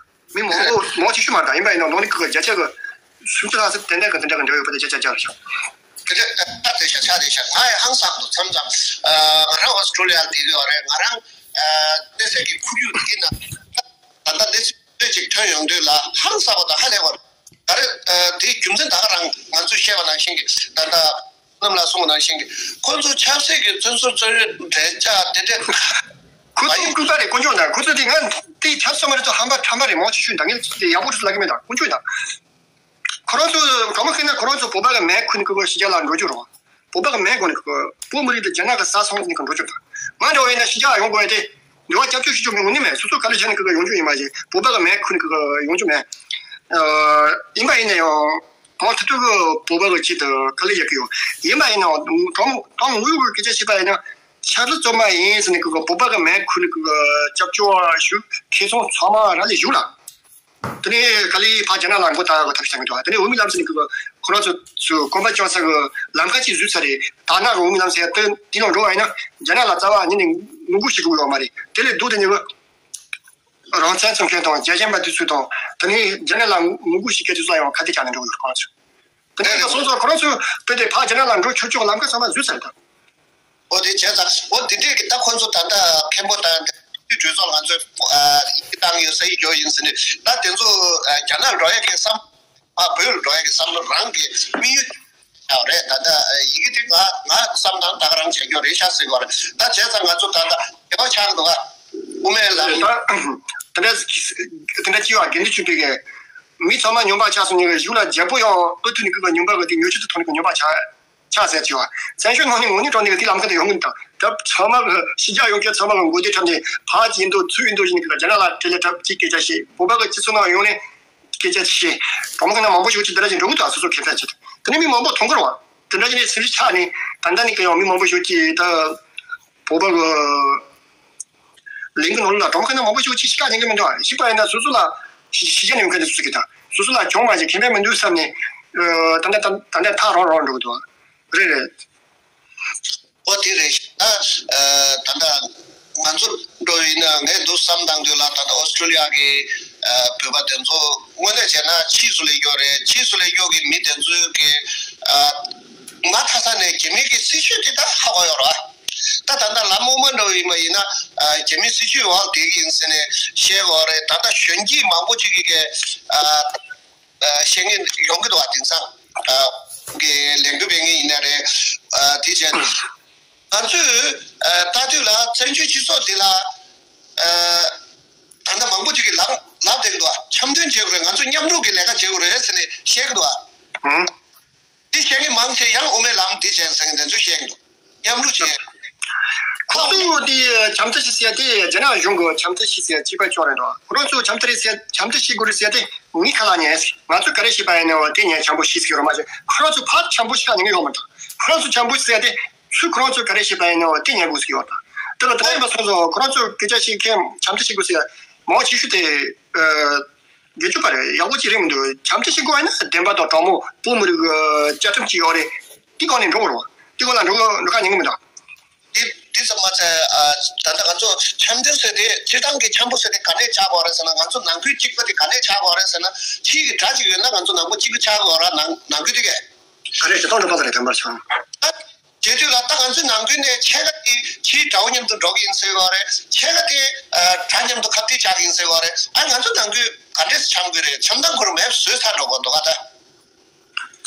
མི་མང་པོ་མང་ཆེ་ཤོས་མ་དང་ཡིན་པ་ཡིན་ན་ནང་ནས་ཁོ་བརྒྱ་ཆ་གི་སུམ་ཅུ་ལྷག་ཙམ་དེ་འདྲ་གི་དེ་འདྲ་གི་འབྲེལ་བ་ཡོད་པ་དེ་བརྒྱ་ཆ་བརྒྱ་རེད་ཤག་དེ་འདྲ་ད་དེ་ཤ་ཆ་དེ་ཤ་ང་ཡང་ཧང་སངས་འདུག་མཚམས་མཚམས་ང་རང་ཨོ་སི་ཀྲོ་ལི་ཡར་བསྡད་ཀྱི་ཡོད་རེད། ང་རང་གནས་སའི་གི་ཁོར་ཡུག་དེ་ན་ད་ལྟ་གནས་ཚུལ། ཅིག་ཐོན་ཡོང་དུས་ལ་ཧང་སངས་པ་དང་ཧ་ལས་པ་རེད། ད་རེས་ཨ་དེའི་རྒྱུ་མཚན་ད་ག་རང་ང་ཚོས་བཤད་པ་ནང་བཞིན་གྱི་ད་ལྟ་རྣམ་ལ་གསུངས་པ་ནང་བཞིན་གྱི་ཁོ་ཚོ་ཆབ་སྲིད་ཀྱི་བཙོན་ཟུར་བཙོན་གཡོག་འདྲེ་ལྕག་དེ་འདྲས། ཁོ་ཚོ་སྐུ་པ་རེད། དཀོན་མཆོག་དང་ཁོ་ཚོ་དེ་ང་དེ་ཆབ་སྲིད་མ་རེད་ཚོ་ཧམ་པ་ཁྲམ་པ་རེད། མང་ཆེ་ཤོས་ད་ངས་དེ་ཡག་པོ་ཚོ་ལབ་གི་མེད། ད་དཀོན་མཆོག་དང་ཁོ་རང་ཚོ་གང་མ་ཤེས་ན་ཁོ་རང་ཚོ་བོད་པ་གི་མེ་ཁུར་ནས་ཁོ་གི་ཕྱི་རྒྱལ་ལ་འགྲོ་རྒྱུ་རེད། བོད་པ་གི་མེ་དགོས་ནས་ཁོ་བོད་མི་རིགས་དེ་རྒྱ་ནག་གི་ས་སོང་ནས་ཁོ་འགྲོ་རྒྱུ་རེད། ང་འདྲ་བ་ཡིན་ན་ཕྱི་རྒྱལ་ཡོང་དགོས་ཡ་དེ་འདི་བ་སྐྱབས་བཅོལ་ཞུ་རྒྱུ་མི་དངོས་གནས་མེད། སོ་སོ་ག་ལེ་བྱས་ནས་ཁོ་གི་ཡོང་རྒྱུ་ཡིན་མ་གཞི་བོད་པ་གི་མེ་ཁུར་ནས་ཁོ་གི་ཡོང་རྒྱུ་མེད། ཡིན་པ་ཡིན་ན་ཡང་གང་ཐུབ་ཐུབ་གི་བོད་པ་གི་ཆེད་དུ་ག་ལེ་ཡག་གི་ཡོད། ཡིན་པ་ཡིན་ན་ཡང་དང་དང་དངོས་ཡོད་གི་སྐད་ཆ་བཤད་པ་ཡིན་ན་ཆབ་སྲིད་བཙོན་པ་ཡིན་ཟེར་ནས་ཁོ་གི་བོད་པ་གི་མེ་ཁུར་ནས་ཁོ་གི་སྐྱབས་བཅོལ་བ་ཞུ་མཁན་ཚང་ཚང་མ་ར་ལས་བཞུགས་ལ། དེ་ནས་ག་ལེ་ཕར་རྒྱ་ནག་ལ་མགོ་བཏགས་གི་ཐབས་ཤེས་བྱ་གི་འདུག་དེ་ནས་འོས་མི་ལམ་སེང་ཁོ་ཁོ་རང་ཚོ་ཚོ་གོམ་པ་བཅངས་ས་གི་ལམ་ཁ་ཅིག་བཟོས་ཚར་རེད། ད་ནག་གི་འོས་མི་ལམ་སེང་དེ་དེ་ནང་འགྲོ་བ་ཡིན་ན་རྒྱ་ནག་ལ་རྩ་བ་ཉིད་ནས་ངོ་རྒོལ་བྱེད་དགོས་ཡོད་མ་རེད། དེ་ལས་སྡུག་དེ་ནས་རང་བཙན་རྩོད་མཁན་དང་རྒྱལ་ཞེན་པ་དེ་ཚོ་དང་དེ་ནས་རྒྱ་ནག་ལ་ངོ་རྒོལ་བྱེད་མཁན་དེ་ཚོ་ཡང་ཁ་གཏད་བཅག་ནས་འགྲོ་གི་ཡོད། ཁོ་རང་ཚོ་དེ་ནས་ད་སོང་ཙང་ཁོ་རང་ཚོ་དཔེ་དེ་ཕར་རྒྱ་ནག་ལ་འགྲོ་ཆོག་ཆོག་ལམ་ཁ་ཚང་མ་བཟོས་ཚར་རེད་ད། འོ་དེ་བྱས་ཙང་འོ་དེ་འདྲས་ཀྱི་ད་ཁོ་ཚོ་ད་ལྟ་མཁན་པོ་དང་དེ་གྲོས་ཚོགས་ང་ཚོས་ཨ་ཡི་གེ་བཏང་ཡོད་ས་ཡི་གྱོ་ཡིན་ཟེར་ནས་ད་དེ་ཚོ་ཨ་རྒྱ་ནག་འགྲོ་ཡ་གི་བསམ་ཨ་བོད་འགྲོ་ཡ་གི་བསམ་བློ་རང་གི་དམིགས་ཡུལ་ཡོད་རེད། ད་ལྟ་ཡི་གེ་དེ་ང་ང་བསམ་དང་ད་ག་རང་བྱེད་རྒྱུ་རེད་ཤག་ཟེར་གྱི་ཡོད་རེད། ད་བྱས་ཙང་ང་ཚོ་ད་ལྟ་དེ་བ་ཆགས་འདུག་ཨ། དབུ་མའི་ལམ་ད་དེ་འདྲ་དེ་འདྲ་ཅི་བ་དགེ་འདུན་ཆོས་འཕེལ་གྱིས་མི་ཚང་མ་སྨྱོན་པ་ཆགས་སོང་ནས་གཞུག་ལ་རྒྱལ་པོ་ཡང་ཨུ་ཐུག་ནས་ཀི་ག་སྨྱོན་པ་གི་དེ་ཉོ་ཆུ་དུ་ཐོག་ནས་ཀི་སྨྱོན་པ་ཆགས། ཆགས་ཟེར་གྱི་བ། བཙན་བྱོལ་ནང་ནས་ངོ་ནས་དྲང་གནས་ཀྱི་དེའི་ལམ་ཁ་དེ་ཡོང་གི་འདུག་ད་ཚང་མ་གི་ཕྱི་རྒྱལ་ཡོང་མཁན་ཚང་མ་གི་མགོ་བདེ་འཁྲབ་ནས་ཕར་ཅིག་ཡིན་འདུག་ཚུར་ཡིན་འདུག་བཞིན་གི་རྒྱ་ནག་ལ་དྲིས་ལན་འཁྲབ་ཅིག་སྐད་ཆ་བཤད། བོད་པ་གི་སྤྱི་ཚོགས་ནང་ཡོང་ནས་སྐད་ཆ་བཤད། གྲོང་ཁྱེར་ནང་མང་པོ་ཞིག་ཅིག་འདི་འདྲ་ཞིག་འགྲོ་གི་འདུག་སོ་སོ་ཁེ་ཕན་ཆེད་དུ། དེ་ནས་མི་མང་པོ་མཐོང་གི་རེད་བ། དེ་འདྲ་ཞིག་ནས་སེམས་ཤུགས་ཆག་ནས་ད་ལྟ་ནས་ཀྱི་ཡང་མི་མང་པོ་ཞིག་ཅིག་ད་བོད་པ་གི་གླིང་གི་ནང་ལ་གྲོང་ཁྱེར་ནང་མང་པོ་ཞིག་ཅིག་ཤི་ཁ་ཉན་གི་མི་འདུག་བ། ཤི་པ་ཡིན་ན་སོ་སོ་ལ་ཤི་ཤི་རྒྱུ་ནས་མི་ཁ་ནས་སོ་སོ་གི་ད་སོ་སོ་ལ་གྱོང་མ་བྱེད་ཁེ་ཕན་མི་འདུག་བསམ་ནས་ད་ལྟ་ད་ལྟ་ཐག་རོང་རོང་འགྲོ་གི་འདུག་རེད་རེད། ཨོ་དེ་རེད། ད་ད་ལྟ་ང་ཚོ་འགྲོ་ཡིན་ན་ངས་འདུག་བསམ་བཏང་དུས་ལ་ད་ལྟ་ཨོ་སི་ཁྲུ་ལི་ཡ་གི་བོད་པ་དེ་ཚོ་དངོས་གནས་བྱས་ན་ཕྱིས་སུ་སླེབས་ཡོད་རེད། ཕྱིས་སུ་སླེབས་ཡོད་གི་མི་དེ་ཚོའི་གི་མ་མཐའ་ས་ནས་རྒྱ་མི་གི་སྲིད་བྱུས་དེ་ད་ཧ་གོ་ཡོད་རེད། ད་ད་ལྟ་ལམ་དབུ་མ་འགྲོ་ཡིན་པ་ཡིན་ན་རྒྱ་མི་སྲིད་བྱུས་འོག་བསྡད་གི་ཡིན་ཟེར་ནས་བཤད་གོ་རེད། ད་ལྟ་གཞོན་སྐྱེས་མང་པོ་ཅིག་གི་གི་བཤད་མཁན་ཡོང་གི་འདུག་བ། དེང་སང་གི་ལས་འགུལ་སྤེལ་མཁན་ཡིན་ན་རེད། དེ་བྱས་ང་ཚོས་ལྟ་དུས་ལ་བཙན་བྱོལ་སྤྱི་ཚོགས་འདི་ལ་ད་ལྟ་མང་པོ་ཅིག་གིས་ལབ་ལབ་བསྡད་ཀྱི་འདུག་བ། འཆམ་མཐུན་བྱེད་དགོས་རེད། ང་ཚོ་མཉམ་རུབ་ཀྱི་ལས་ཀ་བྱེད་དགོས་རེད་ཟེར་ནས་བཤད་ཀྱི་འདུག་བ། འདི་བཤད་མཁན་མང་ཆེ་ཡང་དབུ་མའི་ལམ་འདི་བྱས་ཟེར་མཁན་དེ་ཚོས་བཤད་ཀྱི་འདུག་མཉམ་རུབ་བྱས། ཁོ་ཚོས་དེ་འཆམ་མཐུན་ཞིག་ཟེར་ཡ་དེ་རྒྱ་ནག་གཞུང་གི་འཆམ་མཐུན་ཞིག་ཟེར་ཡ་གཅིག་པ་ཅོག་རེད་འགྲོ། ཁོ་རང་ཚོས་འཆམ་མཐུན་རེད་ཟེར་འཆམ་མཐུན་བྱེད་དགོས་རེད་ཟེར་ཡ་དེ་ངའི་ཁ་ལ་ཉན། ང་ཚོས་ག་རེ་བྱས་པ་ཡིན་ནའང་དེ་ཉན། འཆམ་པོ་ཞིག་ཟེར་གྱི་རོ་མ་ཟེར། ཁོ་རང་ཚོས་ཕར་འཆམ་པོ་ཞིག་ཉན་གྱི་ཡོད་མ་རེད། ཁོ་རང་ཚོས་འཆམ་པོ་ཟེར་ཡ་དེ་ཚུར་ཁོ་རང་ཚོས་ག་རེ་བྱས་པ་ཡིན་ནའང་དེ་ཉན་དགོས་ཟེར་གྱི་ཡོད་ད། དེ་ལ་དེ་ཡིན་པ་སོང་ཙང་ཁོ་རང་ཚོས་སྐད་ཆ་བཤད་མཁན་འཆམ་མཐུན་བྱེད་དགོས་ཟེར་ཡ་མང་ཆེ་ཤོས་དེ། དགེ་ཆོས་པ་རེད། ཡག་པོ་ཅིག་རེད་མི་འདུག་འཆམ་མཐུན་བྱེད་དགོས་ཡིན་ན་བདེན་པ་དང་དྲང་མོ་བོད་མི་རིགས་ཀྱི་བཅའ་ཁྲིམས་ཅིག་ཡོད་རེད། དེ་སྒང་ནས་འགྲོ་དགོས་རེད་བ། དེ་སྒང་ལ་འགྲོ་འགྲོ་ཁ་ཉན་གི་མི་འདུག་འདི་འདི་ཙམ་མ་ཚད་ཨ། ད་ལྟ་ང་ཚོ་འཆམ་མཐུན་ཟེར་དེ་སྤྱིར་བཏང་གི་འཆམ་པོ་ཟེར་དེ་ག་ནས་ཆགས་དགོས་རེད་ཟེར་ན། ང་ཚོ་ནང་ཁུལ་གཅིག་པ་དེ་ག་ནས་ཆགས་དགོས་རེད་ཟེར་ན། ཕྱིའི་གི་དགྲ་ཅིག་ཡོད་ན་ང་ཚོ་ནང་ཁུལ་གཅིག་པ་ཆགས་དགོས་ར། ནང་ནང་ཁུལ་དེ་གས། ག་རེ་ཞེ་སྡང་འདྲ་པོ་ཟེར་རེད། དེ་མར་ཆགས། ད་བྱེད་དུས་ལ་ད་ང་ཚོའི་ནང་ཁུལ་ནས་ཕྱེད་ཀ་དེ་ཕྱིའི་དགྲ་བོ་མཉམ་དུ་འགྲོ་གི་ཡིན་ཟེར་བ་རེད། ཕྱེད་ཀ་དེ་དགྲ་མཉམ་དུ་ཁ་གཏད་བཅག་གི་ཡིན་ཟེར་བ་རེད། ཨ་ང་ཚོ་ནང་ཁུལ་ག་འདྲས་འཆམ་གི་རེད། འཆམ་སྟངས་ཁོ་རང་མེད་བཟོས་ཚར་འགྲོ་གི་འདུག་ག་ད།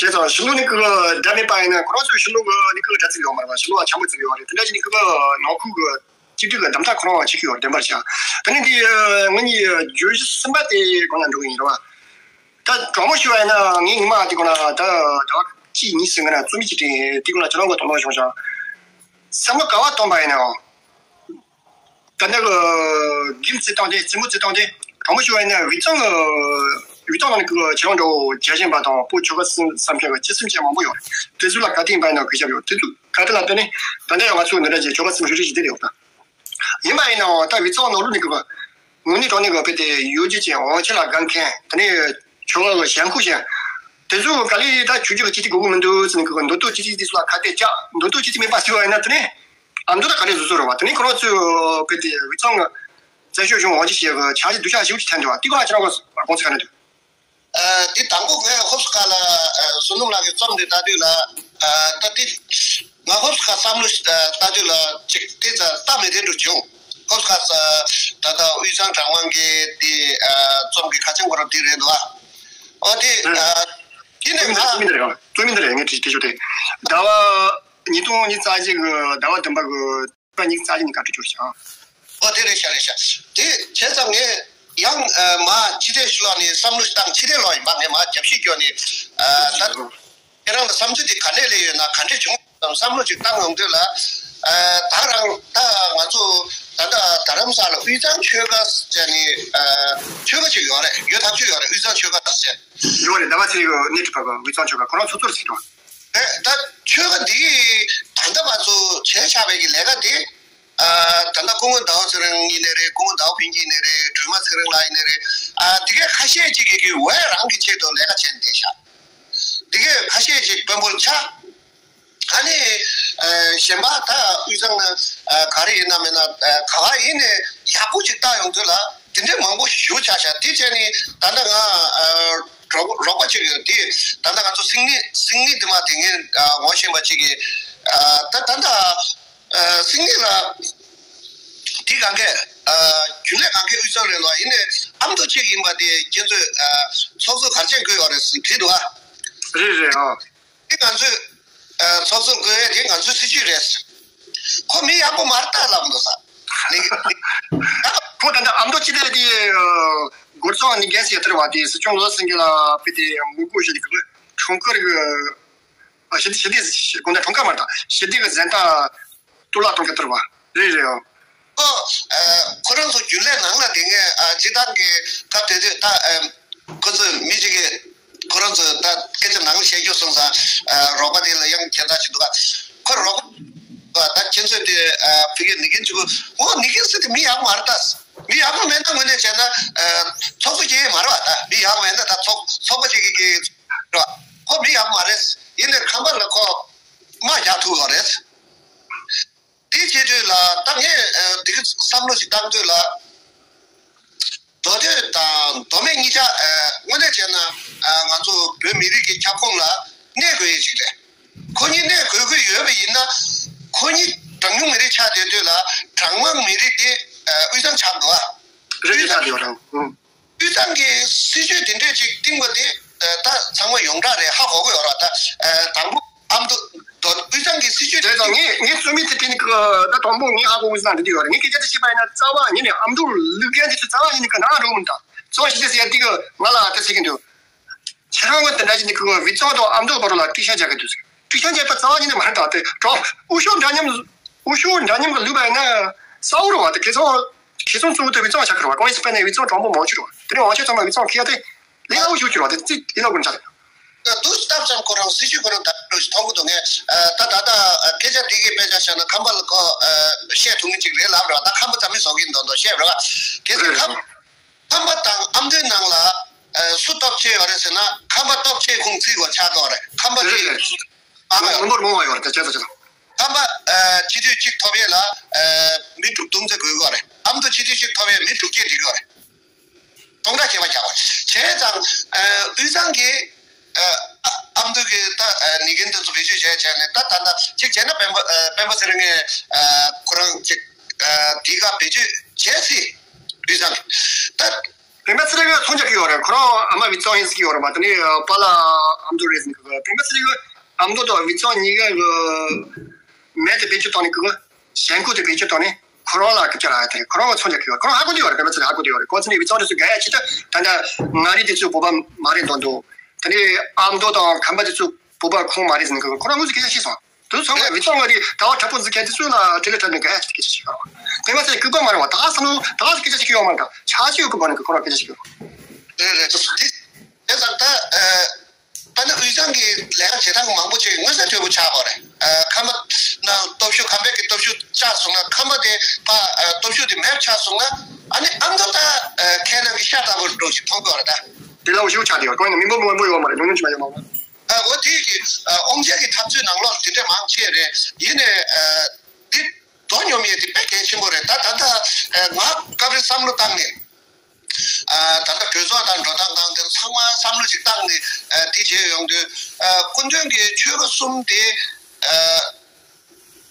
བྱས་ཙང་གཞིས་ལུང་ནས་ཀི་ཀི་འདྲ་མེད་པ་ཡིན་ན་ཁོ་རང་ཚོའི་གཞིས་ལུང་གི་ནི་ཀི་ཀི་འདྲ་ཚིག་ཡོད་མ་རེད་པ། གཞིས་ལུང་ལ་འཆམ་པོ་ཚིག་ཡོད་རེད། དེ་འདྲ་ཞིག་ནི་ཀི་ཀི་ནང་ཁུལ་གི་གཅིག་སྒྲིལ་གི་འདམ་ཐག་ཁོ་རང་ཆགས་ཀྱི་ཡོད་རེད། བདེན་པར་བྱས། དེ་ནི་འདི་ངེད་གཉིས་བརྗོད་གཞི་གསུམ་པ་དེ་གང་ལ་འགྲོ་གི་ཡིན་རེད་པ། ད་དྲང་མོ་ཞུ་བ་ཡིན་ན་ངས་ཉི་མ་དེ་གོང་ལ་ད་ཟླ་བ་གཅིག་གཉིས་ཟིན་གི་ན་རྩོམ་ཡིག་ཅིག་བྲིས། དེ་གོང་ལ་ཁྱེད་རང་གི་དོ་སྣང་བྱུང་ཤག་བསམ་བློ་ག་བ་གཏོང་པ་ཡིན་ནའང་། ད་ལྟ་གི་དགེ་རྩིས་སྟངས་དེ་རྩེད་མོ་རྩེ་སྟངས་དེ་དྲང་མོ་ཞུ་བ་ཡིན་ན་དབུས་གཙང་གི་དབུས་གཙང་ནང་གི་ཁྱེད་རང་འདྲ་བོ་རྒྱལ་ཞེན་པ་དང་བོད་ཆོལ་ཁ་གསུམ་བསམ་མཁན་གྱི་སྤྱི་སེམས་ཅན་མང་པོ་ཡོད་རེད། དེ་ཚོ་ལ་ག་དུས་ཡིན་པ་ཡིན་ན་གུས་ཞབས་ཡོད། དེ་ཚོ་ག་དུས་ལ་བལྟས་ནས་ད་ལྟ་ཡང་ང་ཚོ་འདི་འདྲ་ཅིག་ཆོལ་ཁ་གསུམ་ཞུ་རེས་ཞིག་བསྡད་ཡོད་ད། ཡིན་པ་ཡིན་ནའང་ད་དབུས་གཙང་ནང་ལོགས་ནས་གི་དངོས་གནས་དྲང་གནས་གི་དཔེ་དེ་ཡོད་རྒྱུ་ཅན་དབང་ཆ་ལ་དགའ་མཁན། དེ་ནས་ཆོལ་ཁ་གི་ཞེན་ཁོག་ཅན། དེ་ཚོ་ག་ལེ་ད་ཆོས་བརྒྱུད་ཀྱི་སྤྱི་འཐུས་དགོས་ཀྱི་མི་འདུག་ཟེར་ནས་གི་མདོ་སྟོད་སྤྱི་འཐུས་དེ་ཚོ་ལ་ཁ་གཏད་བཅག་མདོ་སྟོད་སྤྱི་འཐུས་མེད་པ་བཟོས་པ་ཡིན་ན་དེ་ནས་ཨ་མདོ་ད་ག་རེ་བཟོ་བཟོ་རེད་བ། དེ་ནས་ཁོ་རང་ཚོས་དཔེ་དེ་དབུས་གཙང་གི་བཙན་བྱོལ་གཞུང་དབང་ཆ་བྱེད་གི་ཆ་རྒྱུས་སྡུག་ཤ་ཞིག་ཅིག་ཐོན་འདུག་བ། དེ་ག་ཁྱེད་རང་གི་དགོངས་ཚུལ་ག་རེ་འདུག་ཨ། འདི་དང་པོ་ངས་ཧོབ་སི་ཁ་ལ་ཨ་བསོད་ནམས་ལགས་ཀྱི་རྩོམ་འདི་ལྟ་དུས་ལ་ཨ་ད་འདི་ང་ཧོབ་སི་ཁ་བསམ་བློ་ཞིག་ལྟ་དུས་ལ་ཅིག་དེ་ཙ་ལྟ་མི་དེ་འགྲོ་བྱུང་། ཧོབ་སི་ཁ་ས་ ད་ལྟ་དབུས་གཙང་གྲྭ་དམངས་ཀྱི་དེ་ཨ་རྩོམ་གྱི་ཁ་བྱང་ཁོ་རང་དེ་རེད་འདུག་ཨ། ཨོ་དེ་ཨ་དེ་ནས་ང་རྩོམ་ཡིན་དེ་རེད། རྩོམ་ཡིན་དེ་རེད། ངས་དྲིས་དྲིས་ཞུ་དེ་ཟླ་བ་ཉིས་སྟོང་ཉི་ཤུ་རྩ་གཅིག་གི་ཟླ་བ་བདུན་པ་གི་ཉི་ཤུ་རྩ་གཅིག་ཉིན་ཀ་བྲིས་ཆོག་ཤག་ཨོ་དེ་རེད་ཤག་རེད་ཤག་དེ་བྱས་ཙང་ངས་ཡང་ཨ་མ་ཕྱི་དྲོ་ཞུ་ལ་ནས་བསམ་བློ་ཞིག་བཏང་། ཕྱི་དྲོ་ལོག་ཡིན་པ། ངས་མ་རྒྱབ་བཤིག་སྐྱོར་ནས་ཨ་ད། ཁྱེད་རང་ལ་བསམ་ཚུལ་དེ་ག་འདྲས་སླེབས་ཡོད་ན། ག་འདྲས་བྱུང་བསམ་བསམ་བློ་ཅིག་བཏང་ཡོང་དུས་ལ། ཨ་ད་རང་ད་ང་ཚོ་ད་ལྟ་རྡ་རམ་ས་ལ་དབུས་གཙང་ཆོལ་ཁ་ཟེར་ནས་ཨ་ཆོལ་ཁ་ཅིག་ཡོད་རེད། ཡོད་ཐག་ཆོད་ཡོད་རེད། དབུས་གཙང་ཆོལ་ཁ་ཟེར། ཡོད་རེད། ཟླ་བ་ཚེ་རིང་གིས་སྣེ་ཁྲིད་པ་དབུས་གཙང་ཆོལ་ཁ་ཁོ་རང་ཚོ་ཚོར་ཟིག་དང་། ཨེ་ད་ཆོལ་ཁ་འདིས་ད་ལྟ་བར་དུ་བྱས་བཞག་པའི་གི་ལས་ཀ་དེ། ཨ་ད་ལྟ་སྐུ་ངོ་ཟླ་བ་ཚེ་རིང་ཡིན་ནའི་རེད། སྐུ་ངོ་ཟླ་བ་ཕུན་སྐྱིད་ཡིན་ནའི་རེད། སྒྲོལ་མ་ཚེ་རིང་ལགས་ཡིན་ནའི་རེད། ཨ་དེ་གས་ཁ་ཤས་ཅིག་གིས་གི་འོས་རང་གི་ཆེད་དུ་ལས་ཀ་བྱས་བསྡད་ཤག་དེ་གས་ཁ་ཤས་ཅིག་དཔོན་པོར་ཆགས། ཨ་ནི་ཨ་གཞན་པ་ད་དབུས་གཙང་ན་ཨ་ག་རེ་ཡིན་ན་མིན་ན་ཨ་ག་བ་ཡིན་ནའི་ཡག་པོ་ཅིག་བལྟ་ཡོང་དུས་ལ་དེ་འདྲའི་མང་པོ་ཞེ་པོ་ཆགས་ཤག་དེ་བྱས་ནས་ད་ལྟ་ང་ཨ་རོགས་རོགས་པ་ཅིག་ཡོད་དེ། ད་ལྟ་ང་ཚོ་སིང་ནི་སིང་ནི་དེ་མ་དེ་ངས་ཨ་ངོ་ཤེས་པ་ཅིག་གིས་ཨ་ད་ད་ལྟ། ཨ་སིང་ནི་ལ་དེ་གང་གས་ཨ་རྒྱུན་ལས་གང་གས་དབུས་གཙང་རེད་ལོ། ཡིན་ནའི་ཨ་མདོ་གཅིག་ཡིན་པ་དེ་ཁྱེད་ཚོས་ཨ་ཚོགས་གཙོ་ག་རེ་བྱས་བསྐོས་ཡོད་རེད་ཟེར་དྲིས་འདུག་ཨ། རེད་རེད། ཨ་དེ་ང་ཚོས་ཨ་ཚོགས་གཙོ་བསྐོས་ཡས་དེ་ང་ཚོའི་སྲིད་ཇུས་རེད། ཁོ་མི་ཡག་པོ་མ་རེད་ད་ལབ་འདུག་ས། ནི་ཁོ་ད་ལྟ་ཨ་མདོ་སྤྱི་བདེ་དེ་ཨ་སྒོ་རྩང་ནི་རྒན་ཟེར་ཡ་དེ་རེད་བ། དེ་སྲིད་སྐྱོང་ལོ་སེང་གེ་ལ་དཔེ་དེ་ངོ་རྒོལ་བྱས་ཏེ་གི་ཁྲོམ་སྐོར་གི་ཞི་བདེ་ཞི་བདེ་དགོན་སྡེ་ཁྲོམ་ཁ་མར་དང་ཞི་བདེ་གི་གཟེངས་རྟགས་གཏོར་བརླག་གཏོང་གི་ཐུར་བ་རེད་རེད་ཨང་། ཨོ། ཁོ་རང་ཚོ་རྒྱུན་ལས་ནང་ལ་དེ་ངས་ཨ་སྤྱི་བཏང་གི་སྐབས་དེ་དུས་ད་ཨ་ཁོ་ཚོས་མི་གཅིག་གིས་ཁོ་རང་ཚོ་ད་སྐད་ཆ་ནང་ལ་བཤད་རྒྱུ་སོང་ཙང་ཨ་རོགས་པ་དེ་ལ་ཡང་ཁྱད་མཚར་ཞིག་འདུག་ཨ་ཁོ་རོགས་པ་ད་ཁྱེད་ཚོས་དེ་ཨ་ཕ་གིར་ནི་ཀིན་ཅིག་གོ་ནི་ཀིན་སི་དེ་མི་ཡག་མ་རེད་ད། མི་ཡག་པོ་མེད་ན་དངོས་གནས་བྱས་ན་ཨ་ཚོགས་གཙོ་སྐྱེ་ཡས་མ་རེད་བ། ད་མི་ཡག་པོ་མེད་ན་ད་ཚོགས་ཚོགས་པ་ཅིག་གི་གི་རེད་བ། ཁོ་མི་ཡག་མ་རེད། ཡིན་ནའི་ཁམས་པ་ལ་ཁོ་དམག་རྒྱག་ཐུབ་ཡོད་རེད། དེ་བྱེད་དུས་ལ་ད་ངས་ཨ་འདི་གི་བསམ་བློ་ཞིག་བཏང་དུས་ལ། མདོ་སྟོད་དང་མདོ་སྨད་གཉིས་ཆ་ཨ་དངོས་གནས་བྱས་ན་ཨ་ང་ཚོ་བོད་མི་རིགས་ཀྱི་ཁྱབ་ཁོངས་ལ་གནས་དགོས་ཡས་ཅིག་རེད། ཁོ་གཉིས་གནས་དགོས་ཀྱི་ཡོད་པ་ཡིན་ན། ཁོ་གཉིས་གྲངས་ཉུང་མི་རིགས་ཆགས་བསྡད་དུས་ལ་གྲངས་མང་མི་རིགས་དེ་ཨ་དབུས་གཙང་ཆགས་འདུག་ཨ། རེད། དབུས་གཙང་ཆགས་བསྡད་ཡོད་རེད། ཨང་། དབུས་གཙང་གི་སྲིད་ཇུས་དེ་འདྲས་ཅིག་བཏིང་བ་དེ་ཨ་ད་ཚང་མ་ཡོངས་གྲགས་རེད། ཧ་གོ་གི་ཡོད་རེད། ད་ཨ་དང་པོ་ཨ་མདོ་མདོ་དབུས་གཙང་གི་སྲིད་ཇུས་དེ་དེ་དང་ངས་ངས་རྩོམ་ཡིག་དེ་དེ་ནི་ཀི་ད་དང་པོ་ངས་ཧ་གོ་གི་ཟེར་ན་འདི་འདྲ་ཡོད་རེད། ངས་སྐད་ཆ་དེ་བཤད་པ་ཡིན་ན་རྩ་བ་ཉིད་ནས་ཨ་མདོར་བླུག་མཁན་དེ་ཚོ་རྩ་བ་ཉིད་ནས་ཀི་ནང་འགྲོ་གི་མི་འདུག་ད་གཙོ་བོ་ཞིག་དེ་ཟེར་ཡ་འདི་གི་ང་ལ་ཨ་ད་ཟེར་གི་འདུག་ཁྱེད་རང་གི་དེ་འདྲ་ཞིག་ནི་ཀི་དབུས་གཙང་དང་ཨ་མདོ་བར་ལ་དཀྲུག་ཤིང་རྒྱག་གི་འདུག་ཟེར། དཀྲུག་ཤིང་རྒྱག་པ་རྩ་བ་ཉིད་ནས་མ་རེད། ད་དེ་གྲོགས་དབུ་ཤོར་འདྲ་མཉམ་དབུ་ཤོར་འདྲ་མཉམ་གི་བླུག་པ་ཡིན་ན་གསལ་བོ་རེད་བ། དེ་ཁེ་བཟང་ཁེ་བཟང་གཙོ་བོ་དེ་དབུས་གཙང་ཆགས་ཀྱི་རེད་བ། ཀོང་ཡིན་སི་པན་ནས་དབུས་གཙང་གྲོང་པོ་མང་ཆུ་རེད་བ། དེ་ནས་ཝང་ཆེ་ཚང་མ་དབུས་གཙང་ཁེ་ཡ་དེ་ལས་སླ་བོ་ཞིག་གྱུར་བ། དེ་རྩིས་ལས་སླ་བོ་འདྲ་རེད། ད་དུས་སྟབས་ཙམ་ཁོ་རང་སྲིད་ཇུས་ཁོ་རང་ད་འགྲོ་ཞིག་མཐོང་གི་འདུག་ངས་ཨ་ད་ད་ལྟ་ཨ་སྐད་ཆ་འདི་གི་དཔེ་ཆ་བཞག་ན་ཁམས་པ་ལ་ཁོ་ཨ་བཤད་ཐུབ་མཁན་ཅིག་རེད་ལབ་རེད་བ། ད་ཁམས་པ་ཙམ་མི་བཟོ་གིན་འདུག་འདུག་བཤད་རེད་བ། གལ་སྲིད་ཁམས་ཁམས་པ་དང་ཨ་མདོའི་ནང་ལ་ཨ་སུ་སྟོབས་ཆེ་ཡོད་རེད་ཟེར་ན་ཁམས་པ་སྟོབས་ཆེ་ཁུངས་བཙུན་པ་ཆགས་ཀྱི་ཡོད་རེད། ཁམས་པ་རེད་རེད། ཨ་མ་མི་འབོར་མང་བ་ཡོད་རེད། ད་བྱས་ཙང་བྱས་ཙང་། ཁམས་པ་ཨ་སྤྱི་འཐུས་གཅིག་ཐོབ་ཡས་ལ་ཨ་མི་དྲུག་བདུན་ཙམ་དགོས་ཀྱི་ཡོད་རེད། ཨ་མདོ་སྤྱི་འཐུས་གཅིག་ཐོབ་ཡས་མི་དྲུག་བརྒྱད་འགྲིག་གི་ཡོད་རེད། སྟོང་ཕྲག་བརྒྱད་པ་རྒྱག་པ་བྱས་ཙང་ཨ་དབུས་གཙང་གི་ཨ་ཨ་མདོ་གི་ད་ཨ་ནི་ཀིན་དེ་ཚོ་བེད་སྤྱོད་བྱས་བྱས་ནས་ད་ད་ད་གཅིག་བྱས་ན་སྤེན་པ་ཨ་སྤེན་པ་ཚེ་རིང་གིས་ཨ་ཁོ་རང་གཅིག་ཨ་དེ་ག་བེད་སྤྱོད་བྱས་སྲིད། དབུས་གཙང་གི་ད། སྤེན་པ་ཚེ་རིང་གིས་ཚོང་རྒྱག་གི་ཡོད་རེད། ཁོ་རང་ཨ་མ་དབུས་གཙང་ཡིན་ཟེར་གི་ཡོད་རེད་མ། དེ་ནས་པཱ་ལགས་ཨ་མདོ་རེད་ཟེར་གི། སྤེན་པ་ཚེ་རིང་གིས་ཨ་མདོ་དང་དབུས་གཙང་གཉིས་ཀ་གི་མེ་དེ་བེད་སྤྱོད་བཏང་ནས་གི་ཞེན་ཁོག་དེ་བེད་སྤྱོད་བཏང་ནས་ཁོ་རང་ལ་སྐད་ཆ་རག་ཡ་དེ་རེད། ཁོ་རང་གིས་ཚོང་རྒྱག་གི་ཡོད་རེད། ཁོ་རང་ཧ་གོ་གི་ཡོད་རེད། སྤེན་པ་ཚེ་རིང་ཧ་གོ་གི་ཡོད་རེད། ཁོ་ཚོ་ནས་དབུས་གཙང་དེ་ཚོ་དགའ་ཡ་ཆེད་དུ་ད་ལྟ་མངའ་རིས་དེ་ཚོ་བོད་པ་མ་རེད་འདོད་འདུག་དེ་ནས་ཨ་མདོ་དང་ཁམས་པ་དེ་ཚོ་བོད་པ་ཁོངས་མ་རེད་ཟེར་ནས་གི་ཁོ་རང་ངོས་སུ་སྐད་ཆ་བཤད་སོང་། དེ་ཚོ་ཚང་མ་དབུས་གཙང་མངའ་རིས་ལྟ་བ་དྲག་པོ་འཛིན་མཁན་དེ་ཚོ་ལ་དྲིལ་ལ་དྲིལ་ནས་ག་ཡ་ཅིག་སྐད་ཆ་བཤད་ཡོད་རེད། སྤེན་པ་ཚེ་རིང་ལྐུགས་པ་མ་རེད་བ། ད་ག་ས་ནོ་ད་ག་ས་སྐད་ཆ་བཤད་ཡོད་མ་རེད། ད་ཆ་ཆེ་ཡོད་ལྐུགས་པ་ནི་ཁོ་རང་སྐད་ཆ་བཤད་ཡོད་རེད། རེད་རེད། དེ་དེ་ཙང་ད་ཨ་ད་ནི་དབུས་གཙང་གི་ལས་ཀ་བྱེད་སྟངས་མང་པོ་ཅིག་མངོན་གསལ་དོད་པོ་ཆགས་པ་རེད། ཨ་ཁམས་པ་ནང་སྟོབས་ཤུགས་ཁམས་པའི་གི་སྟོབས་ཤུགས་ཆགས་སོང་ན་ཁམས་པ་དེ་ཕ་ཨ་སྟོབས་ཤུགས་དེ་མེད་ཆགས་སོང་ན་ཨ་ནི་ཨ་མདོ་ད་ཨ་ཁྱེད་རང་གི་ཤ་ལྟ་བུ་འགྲོ་ཞིག་མཐོང་གི་ཡོད་རེད་ད། དེ་ལ་འུ་ཤུགས་ཆགས་དེ་ཡོད། ཁོང་ནི་མི་འབོར་མང་པོ་ཡོད་མ་རེད། ཉུང་ཉུང་ཅིག་མ་ཡོད་མ་རེད། ཨ་འོ་དེ་གི་ཨ་དབང་ཆ་གི་འཐབ་རྩོད་ནང་ལོགས་དེ་འདྲ་མང་ཆེ་རེད། ཡིན་ནའི་ཨ་དེ་དོ་སྙོམས་ཡས་དེ་དཔེ་གལ་ཆེན་པོ་རེད། ད་ད་ལྟ་ཨ་ང་སྐབས་རེ་བསམ་བློ་བཏང་ནས་ཨ་ད་ལྟ་གྲོས་ཚོགས་དང་འགྲོ་སྟངས་དང་དེ་ཚང་མ་བསམ་བློ་ཞིག་བཏང་ནས་ཨ་དེ་བྱས་ཡོང་དུས་ཨ་སྐུ་མདུན་གྱི་ཆོལ་ཁ་གསུམ་དེ་ཨ་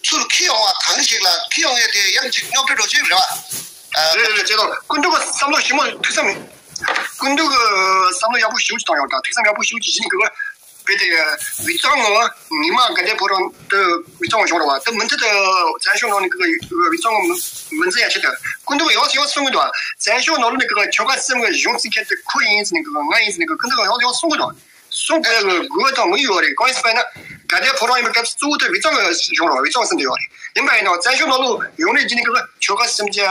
ཚུར་འཁྱེར་ཡོང་བ་གང་ཞིག་ལ་འཁྱེར་ཡོང་ཡས་དེ་ཡང་ཅིག་རྙོག་དྲ་འགྲོ་ཅིག་རེད་བ། རེད་རེད་རེད། བྱས་ཙང་སྐུ་མདུན་གྱི་བསམ་བློ་ཞིབ་མོ་ཐུགས་བསམ། སྐུ་མདུན་གྱི་བསམ་བློ་ཡག་པོ་ཞེ་པོ་ཅིག་བཏང་ཡོད་ད། ཐུགས་བསམ་ཡག་པོ་ཞེ་པོ་ཅིག་བཞེས་ནས་གི་བས་དེ་བི་ཙོང་ངི་ཉི་མ་དགའ་ལྡན་ཕོ་བྲང་དུ་བི་ཙོང་གཞུང་རེད་བ། དེ་མུ་མཐུད་དུ་བཙན་བྱོལ་ནང་ནས་གི་བི་ཙོང་མི་འཛིན་ཡ་ཆེད་དུ་སྐུ་མདུན་གྱི་ཡོངས་སུ་ཡོངས་སུ་གསུང་གི་འདུག་བ། བཙན་བྱོལ་ནང་ལོགས་ནས་གི་ཆོལ་ཁ་གསུམ་གྱི་གཞུང་བཙུགས་མཁན་དེ་ཁོ་ཡིན་ཟེར་ནས་གི་ང་ཡིན་ཟེར་ནས་གི་སྐུ་མདུན་གྱི་ཡོངས་སུ་ཡོངས་སུ་གསུང་གི་འདུག་བ། གསུང་དགོས་ཡག་གི་དགོས་དང་དམིགས་ཡོད་རེད། གང་ཡིན་ཟེར་བ་ན་དགའ་ལྡན་ཕོ་བྲང་ཡིན་པའི་སྐབས་སུ་གཙོ་བོ་དེ་བི་ཙོང་གི་གཞུང་རེད་བ། བི་ཙོང་གསུམ་དེ་ཡོད་རེད། ཡིན་པ་ཡིན་ནའང་བཙན་བྱོལ་ནང་ལོགས་ཡོངས་གནས་བྱས་ནས་གི་ཆོལ་ཁ་གསུམ་གྱི་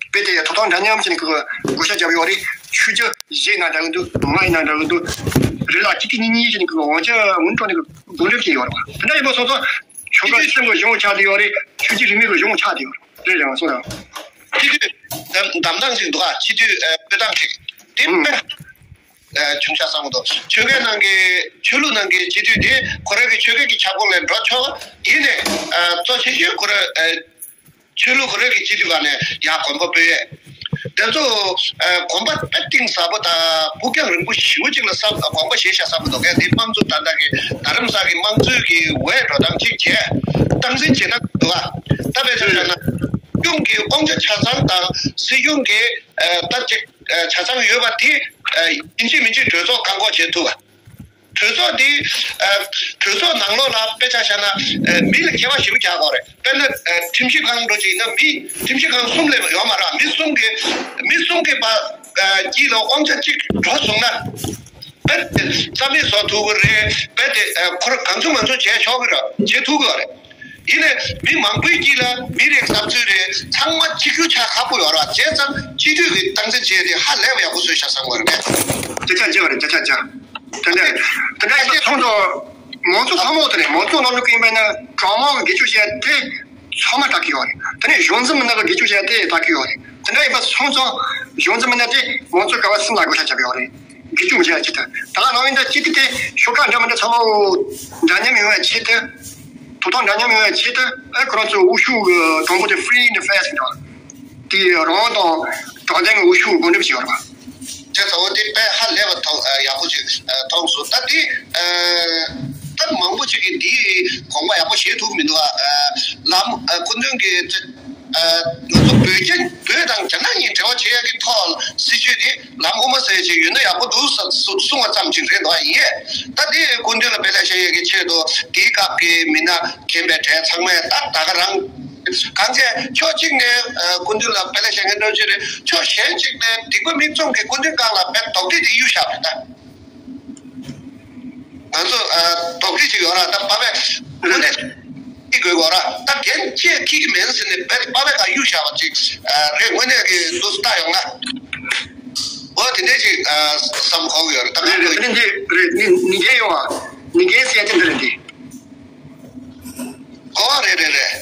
དཔེ་དེ་ཐོབ་ཐང་འདྲ་མཉམ་བྱས་ནས་གི་བགོ་བཤའ་བརྒྱབ་ཡོད་རེད། ཆོས་བརྒྱུད་གཞན་ཡིན་ན་འདྲ་གི་འདུག་ང་ཡིན་ན་འདྲ་གི་འདུག་རེད་ལ་གཅིག་གཅིག་གཉིས་གཉིས་བྱས་ནས་གི་དབང་ཆ་སྔོན་འགྲོ་ནས་གི་བགོ་འགྲེམས་བྱས་ཡོད་རེད་བ། དེ་འདྲ་ཡིན་པ་སོང་ཙང་ཆོལ་ཁ་གསུམ་གྱི་གཞུང་ཆགས་བསྡད་ཡོད་རེད། ཆོས་བརྒྱུད་རིས་མེད་ཀྱི་གཞུང་ཆགས་བསྡད་ཡོད་རེད། རེད་རེད་བ། སོང་ཙང་སྤྱི་འཐུས་འདེམས་སྟངས་ཤིག་འདུག་ཨ། སྤྱི་འཐུས་ཨ་སྤོས་སྟངས་ཤིག་དེ་ཨུམ་དཔེ་ཨ་བྱུང་ཤག་བསམ་གི་འདུག་ཆོལ་ཁའི་ནང་གི་ཆོས་ལུགས་ནང་གི་སྤྱི་འཐུས་དེ་ཁོ་རང་གི་ཆོལ་ཁའི་གི་ཁྱབ་ཁོངས་ལས་འགྲོ་ཆོག་ཡིན་ནའི་ཨ་གཙོ་ཆེ་ཤོས་ཁོ་རང་ཨ་ཆོས་ལུགས་ཁོ་རང་གི་སྤྱི་འཐུས་སྒང་ནས་ཡར་གོམ་པ་སྤོས་ཡས། དེ་ཚོ་ཨ་གོམ་པ་དཔེ་གཏིང་ཟབ་པོ་དང་ཕུགས་རྒྱང་རིང་པོ་ཞེ་པོ་ཅིག་ལ་བསམ་གོམ་པ་བཞེས་ཤག་བསམ་གི་འདུག་གལ་ཏེ་དམངས་གཙོ་ད་ལྟ་གི་རྡ་རམ་ས་གི་དམངས་གཙོའི་གི་འོས་འགྲོ་སྟངས་ཅིག་བྱས་སྟངས་འཛིན་བྱེད་ན་འདུག་ཨ། ད་དཔེ་ཆ་བཞག་ན་སྲིད་སྐྱོང་གི་དབང་ཆ་ཆ་ཚང་དང་སྲིད་སྐྱོང་གི་ཨ་ད་ཅིག་ཨ་ཆ་ཚང་ཡོད་པ་དེ་ཨ་ཡིན་གཅིག་མིན་གཅིག་གྲོས་ཚོགས་བཀག་འགོག་བྱེད་ཐུབ་པ། གྲོས་ཚོགས་འདི་ཨ་གྲོས་ཚོགས་ནང་ལོགས་ལ་དཔེ་ཆ་བཞག་ན་ཨ་མི་ལ་ཁྱད་པར་ཞེ་པོ་རྒྱག་དགོས་རེད། དཔེར་ན་ཨ་ཁྲིམས་ཞིབ་ཁང་འགྲོ་ཅིག་ཡིན་ན་མི་ཁྲིམས་ཞིབ་ཁང་གསུམ་ལས་ཡོད་མ་རེད། མི་གསུམ་གི་མི་གསུམ་གི་བ་ཨ་དཀྱིལ་ལ་དབང་ཆ་གཅིག་འགྲོ་སོང་ན་རྦད་དེ་རྩ་མེད་བཟོ་ཐུབ་ཀྱི་རེད། རྦད་དེ་ཨ་ཁོ་རང་གང་བྱུང་མང་བྱུང་བྱས་ཆོག་གི་རེད། བྱེད་ཐུབ་ཀྱི་ཡོད་རེད། ཡིན་ནའི་མི་མང་པོའི་དཀྱིལ་ལ་མི་རེ་བསམ་ཚུལ་རེ་ཚང་མ་གཅིག་གྱུར་ཆགས་ཁག་པོ་ཡོད་རེད་བ། བྱས་ཙང་སྤྱི་འཐུས་ཀྱི་སྟངས་འཛིན་བྱས་ཏེ་ཧ་ལས་པ་ཡག་པོ་བཟོས་ཤག་བསམ་གྱི་ཡོད་རེད། བརྒྱ་ཆ་བརྒྱ་རེད། བརྒྱ་ཆ་བརྒྱ། དེ་འདྲ་དེ་འདྲ་ཡིན་ན་ཚོགས་གཙོ་མང་གཙོ་ཚང་མ་དེ་ནས་མང་གཙོ་ནང་ལོགས་ཀྱི་ཡིན་པ་ཡིན་ན་གྲོས་མོལ་གྱི་འགྲེལ་བརྗོད་བྱས་ཏེ་ཚང་མ་ལྟ་གི་ཡོད་རེད། དེ་ནས་གཞུང་འཛིན་མི་སྣ་གི་འགྲེལ་བརྗོད་བྱས་ཏེ་ལྟ་གི་ཡོད་རེད། དེ་འདྲ་ཡིན་པ་སོང་ཙང་གཞུང་འཛིན་མི་སྣ་དེ་མང་གཙོ་ཀ་བ་གསུམ་ལ་བགོ་བཤའ་བརྒྱབ་ཡོད་རེད། འགྲེལ་བརྗོད་མི་བྱེད་ཡ་ཆེད་དུ། ད་ག་ནང་བཞིན་དུ་སྤྱི་འཐུས་དེ་ཤོག་ཁག་འདྲ་མི་འདྲ་ཚང་མ་འདྲ་མཉམ་ཡོང་བའི་ཆེད་དུ། ཐོབ་ཐང་འདྲ་མཉམ་ཡོང་བའི་ཆེད་དུ་ཨ་ཁོ་རང་ཚོའི་འོས་ཤོག་གི་དང་པོ་དེ་free and fair་ཟེར་བ། དེ་རང་དབང་དང་དྲང་བདེན་གྱི་འོས་ཤོག་བགོ་འགྲེམས་བྱས་ཡོད་རེད་པ། དེ་ཚོ་དེ་དཔེ་ཧ་ལས་པ་ཐོག་ཡག་པོ་ཅིག་མཐོང་སོང་། ད་དེ་ད་མང་པོ་ཅིག་གིས་འདིའི་དགོངས་པ་ཡག་པོ་བཞེས་ཐུབ་མི་འདུག་ཨ། ལམ་སྐུ་མདུན་གྱིས། ང་ཚོ་བོད་ཀྱི་བོད་དང་རྒྱ་ནག་གཉིས་འབྲེལ་བ་བྱེད་ཡག་གི་ཐོག་སྲིད་ཇུས་དེ་ལམ་དབུ་མ་ཟེར་ཅིག་ཡོད་ན་ཡག་པོ་འདུག་ཟེར་གསུངས་པ་ཙམ་ཅིག་རེད་འདུག་ཨ། ཡིན་ཡང་ད་དེ་སྐུ་མདུན་ལ་དཔེ་ལེགས་ཤོས་ཡོད་ཀྱི་ཆེད་དུ་དེའི་སྐབས་ཀྱི་མི་སྣ་མཁྱེན་པའི་གྲས་ཚང་མས་ད་ད་ག་རང་གང་བྱས་ཕྱོགས་གཅིག་ནས་སྐུ་མདུན་ལ་དཔེ་ལེགས་ཤོས་ཡོད་འགྲོ་ཅིག་རེད། ཕྱོགས་གཞན་གཅིག་ནས་སྡིག་པ་མིག་བཙུམ་གྱིས་སྐུ་མདུན་སྒང་ལ་དཔེ་དོགས་འདྲི་དེ་གཡུག་བཞག་པ་རེད་ད། ང་ཚོ་ཨ་དོགས་འདྲི་ཅིག་ཡོད་ར། ད་པ་ཕས་དངོས་གནས་ཁྱི་དགོས་གོ་ར། ད་རྒན་ཁྱེད་ཁྱི་གི་མེད་ཟེར་ནས་པ་ཕས་ཀ་གཡུག་བཞག་པ་ཅིག་ཨ་རེད། དངོས་གནས་ཀྱི་འདུག་ལྟ་ཡོང་ན། འོ་དེ་འདྲས་ཅིག་ཨ་བསམ་གོ་གི་ཡོད་ར། ད་རེད་ང་རེད། ཚོ་དེ་འདྲས་རེད། ནི་ནི་རྒན་ཡོང་བ་ནི་རྒན་ཟེར་ཡ་དེ་འདྲ་རེད་དེ། གོ་བ་རེད་རེད་རེད།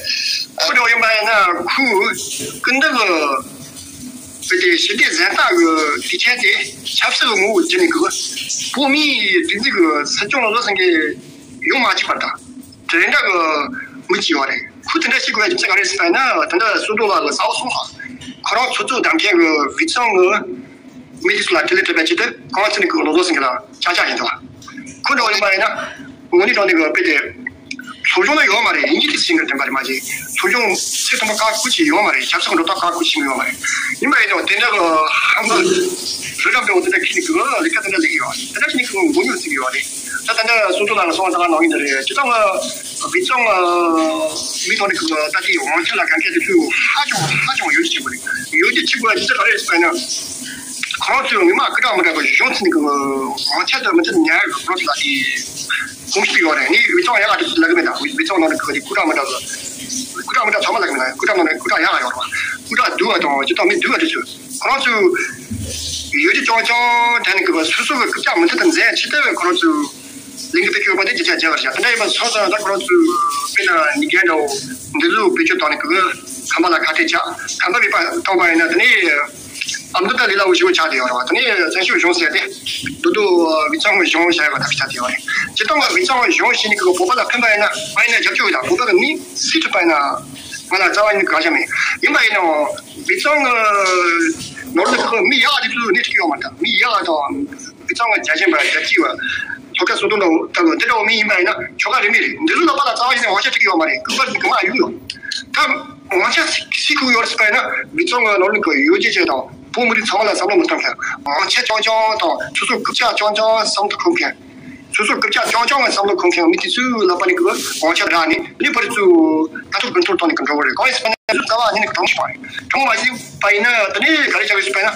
ཨ་ཁོ་འགྲོ་ཡིན་པ་ཡིན་ན་ཁོས་ཀུན་ཏུ་གི་བོད་དེ་ཞི་བདེ་གཟེངས་རྟགས་གི་དུས་ཆེན་དེ་ཆབ་སྲིད་ཀྱི་ངོ་བོ་བརྒྱུད་ནས་གི་བོད་མིའི་སྒྲིག་འཛུགས་ཀྱི་སྲིད་སྐྱོང་ལ་བཟོ་ཟིན་གི་ཡོང་མ་བཅུག་པར་དང་དེ་འདྲ་གི་མི་བྱེད་པ་རེད། ཁོས་དེ་འདྲ་བྱེད་དགོས་པའི་རྒྱུ་མཚན་ག་རེ་ཟེར་ན་དེ་འདྲ་བསོད་རྡོར་ལགས་ཀྱི་གསལ་པོ་གསུངས་སོང་། ཁོ་རང་ཚོགས་གཙོ་བདམས་མཁན་གི་བི་ཙོང་གི་མི་དེ་ཚོ་ལ་དྲི་ལན་དྲི་བའི་ཆེད་དུ་གང་ཚེ་ནས་ཁོས་ལོ་ཟླ་ཟིན་གི་ལ་ཅག་ཅག་ཡིན་འདུག་ཁོ་འདྲ་བ་ཡིན་པ་ཡིན་ན་ངོ་ནི་དྲང་ནས་གི་དཔེ་དེ་ཚོགས་ཆུང་ལ་ཡོད་མ་རེད། ཡིན་གྱི་དེ་ཟིན་གི་དྲན་པ་རེད་མ་གཞི་ཚོགས་ཆུང་ཚིག་ཐོག་མ་བཀག་ཁུལ་བྱས་ཡོད་མ་རེད། ཆབ་སྲིད་ཀྱི་འགྲོ་སྟངས་བཀག་ཁུལ་བྱས་ཡོད་མ་རེད། ཡིན་པ་ཡིན་ནའང་དེ་འདྲ་གི་ཧམ་པ་རི་རབ་འདྲ་བོ་དེ་འདྲ་ཁྱེར་ནས་གི་ལས་ཀ་དེ་འདྲ་ལས་ཀྱི་ཡོད་དེ་འདྲ་ཁྱེར་ནས་གི་མགོ་མྱུར་ཟིན་གི་ཡོད་རེད། ད་ད་ལྟ་སོ་སོ་ལ་སོང་བ་ད་ག་ནང་ཡིན་ད་རེད། སྤྱི་ཚོགས་ལ་བི་ཙོང་མི་ཐོག་ནས་གི་ད་ལྟའི་དབང་ཆ་ལ་གན་རྒྱ་དེ་ཚོས་ཧ་ཅང་ཧ་ཅང་ཡོད་ཅིག་བྱེད་དགོས་རེད། ཡོད་ཅིག་བྱེད་དགོས་རེད། ཅི་ཙམ་ག་རེ་ཟེར་ན་ཁོང་ཚོས་མི་མང་སྐུ་དྲག་མི་དྲག་གི་གཞུང་ཚུད་ནས་གི་དབང་ཆ་དེ་མི་ཚུད་ཉར་གི་ཁོང་ཚོ་ལ་དེ་གོམས་གཤིས་ཡོད་རེད། ནི་བི་ཙོང་ཡག་ག་དེ་ལབ་གི་མེད་ད། བི་ཙོང་ནང་ནས་གི་དེ་སྐུ་དྲག་མི་དྲག་གི་སྐུ་དྲག་མི་དྲག་ཚང་མ་ལབ་གི་མེད་ད། སྐུ་དྲག་ནང་ནས་སྐུ་དྲག་ཡག་ག་ཡོད་རེད་བ། སྐུ་དྲག་སྡུག་ག་དང་སྤྱི་ཚོགས་མི་སྡུག་ག་དེ་ཚོས་ཁོང་ཚོས་ཡོད་ཅིག་ཅོང་ཅོང་དྲན་ནས་གི་སོ་སོ་གི་སྐུ་དྲག་མི་ཚུད་དེ་འཛིན་ཡ་ཆེད་དུ་ཁོང་ཚོས། ལས་འགུལ་སྤེལ་རྒྱུ་ཡོད་པ་དེ་རྒྱ་ཆ་རྒྱ་བར་བྱ། དེ་འདྲ་ཡིན་པ་སོང་ཙང་ད་ཁོ་རང་ཚོས་དཔེར་ན་ནི་རྒན་འདྲ་བོ་འདི་ཚོ་བེད་སྤྱོད་བཏང་ནས་གི་ཁམས་པ་ལ་ཁ་གཏད་བཅག་ཁམས་པ་མེད་པ་བཏང་པ་ཡིན་ན་དེ་ནས་ཨ་མདོ་ད་ལས་སླ་བོ་ཞིག་ཆགས་བསྡད་ཡོད་རེད་བ། དེ་ནས་བཙན་བྱོལ་གཞུང་ཟེར་ཏེ་རྡོ་རྡོ་བི་ཙོང་གི་གཞུང་བྱ་ཡོད་པ་ད་ཆགས་བསྡད་ཡོད་རེད། སྤྱིར་བཏང་བ་བི་ཙོང་གི་གཞུང་བྱས་ནས་གི་བོད་པ་ལ་ཕན་པ་ཡིན་ན་མ་ཡིན་ན་རྒྱབ་སྐྱོར་ཡོད་ད། བོད་པ་གི་མི་སུས་ཁྲིད་པ་ཡིན་ན་ང་ལ་རྩ་བ་ཉིད་གང་ཤ་མེད། ཡིན་པ་ཡིན་ནའང་བི་ཙོང་གི་ནོར་ལུག་གི་མི་ཡག་དེ་ཚོས་སྣེ་ཁྲིད་ཀྱི་ཡོད་མ་རེད་ད། མི་ཡག་དང་། བི་ཙོང་བ་རྒྱ་ཆེན་པ་རྒྱ་སྐྱིད་པ། ལྷོ་ཁ་སོ་ཏོ་འདྲ་བོ་ལྟ་བུ་འདི་འདྲ་བོ་མི་ཡིན་པ་ཡིན་ན་ཆོལ་ཁ་རིས་མེད་རེད། འདི་ཚོ་ལ་པ་ལ་རྩ་བ་ཡིན་ན་དབང་ཆ་སྤྲད་ཀྱི་ཡོད་མ་རེད། རྐུན་པ་གི་མ་གཡུག་ཡོད། ད་ དབང་ཆ་སུས་ཁུར་ཡོད་རེད་ཟེར་བ་ཡིན་ན། མི་ཚང་གི་ནོར་ལུག་གི་ཡོ་བྱད་ཅན་དང་བོད་མི་རིགས་ཚང་མ་ལ་བསམ་བློ་མི་གཏོང་མཁན། དབང་ཆ་རྐྱང་རྐྱང་དང་སོ་སོའི་རྐུབ་བཀྱག་རྐྱང་རྐྱང་བསམ་བློ་འཁོར་མཁན། སོ་སོའི་རྐུབ་བཀྱག་རྐྱང་རྐྱང་གི་བསམ་བློ་འཁོར་མཁན་མི་དེ་ཚོའི་ལག་པ་ནས་གི་དབང་ཆ་བསྒྲགས་ནས་ལེགས་པར་ཚུར་ལྟ་རྟོག་བསྟུན་གཏོང་ནས་གི་འགྲོ་བ་རེད། གང་ཡིན་ཟེར་ན་ཚོ་རྩ་བ་ཉིད་ནས་གི་དྲང་མོ་ཞིག་པ་རེད། དྲང་མོ་མ་ཞིག་པ་ཡིན་ན་དེ་ནས་ག་རེ་བྱ་དགོས་ཟེར་བ་ཡིན་ན།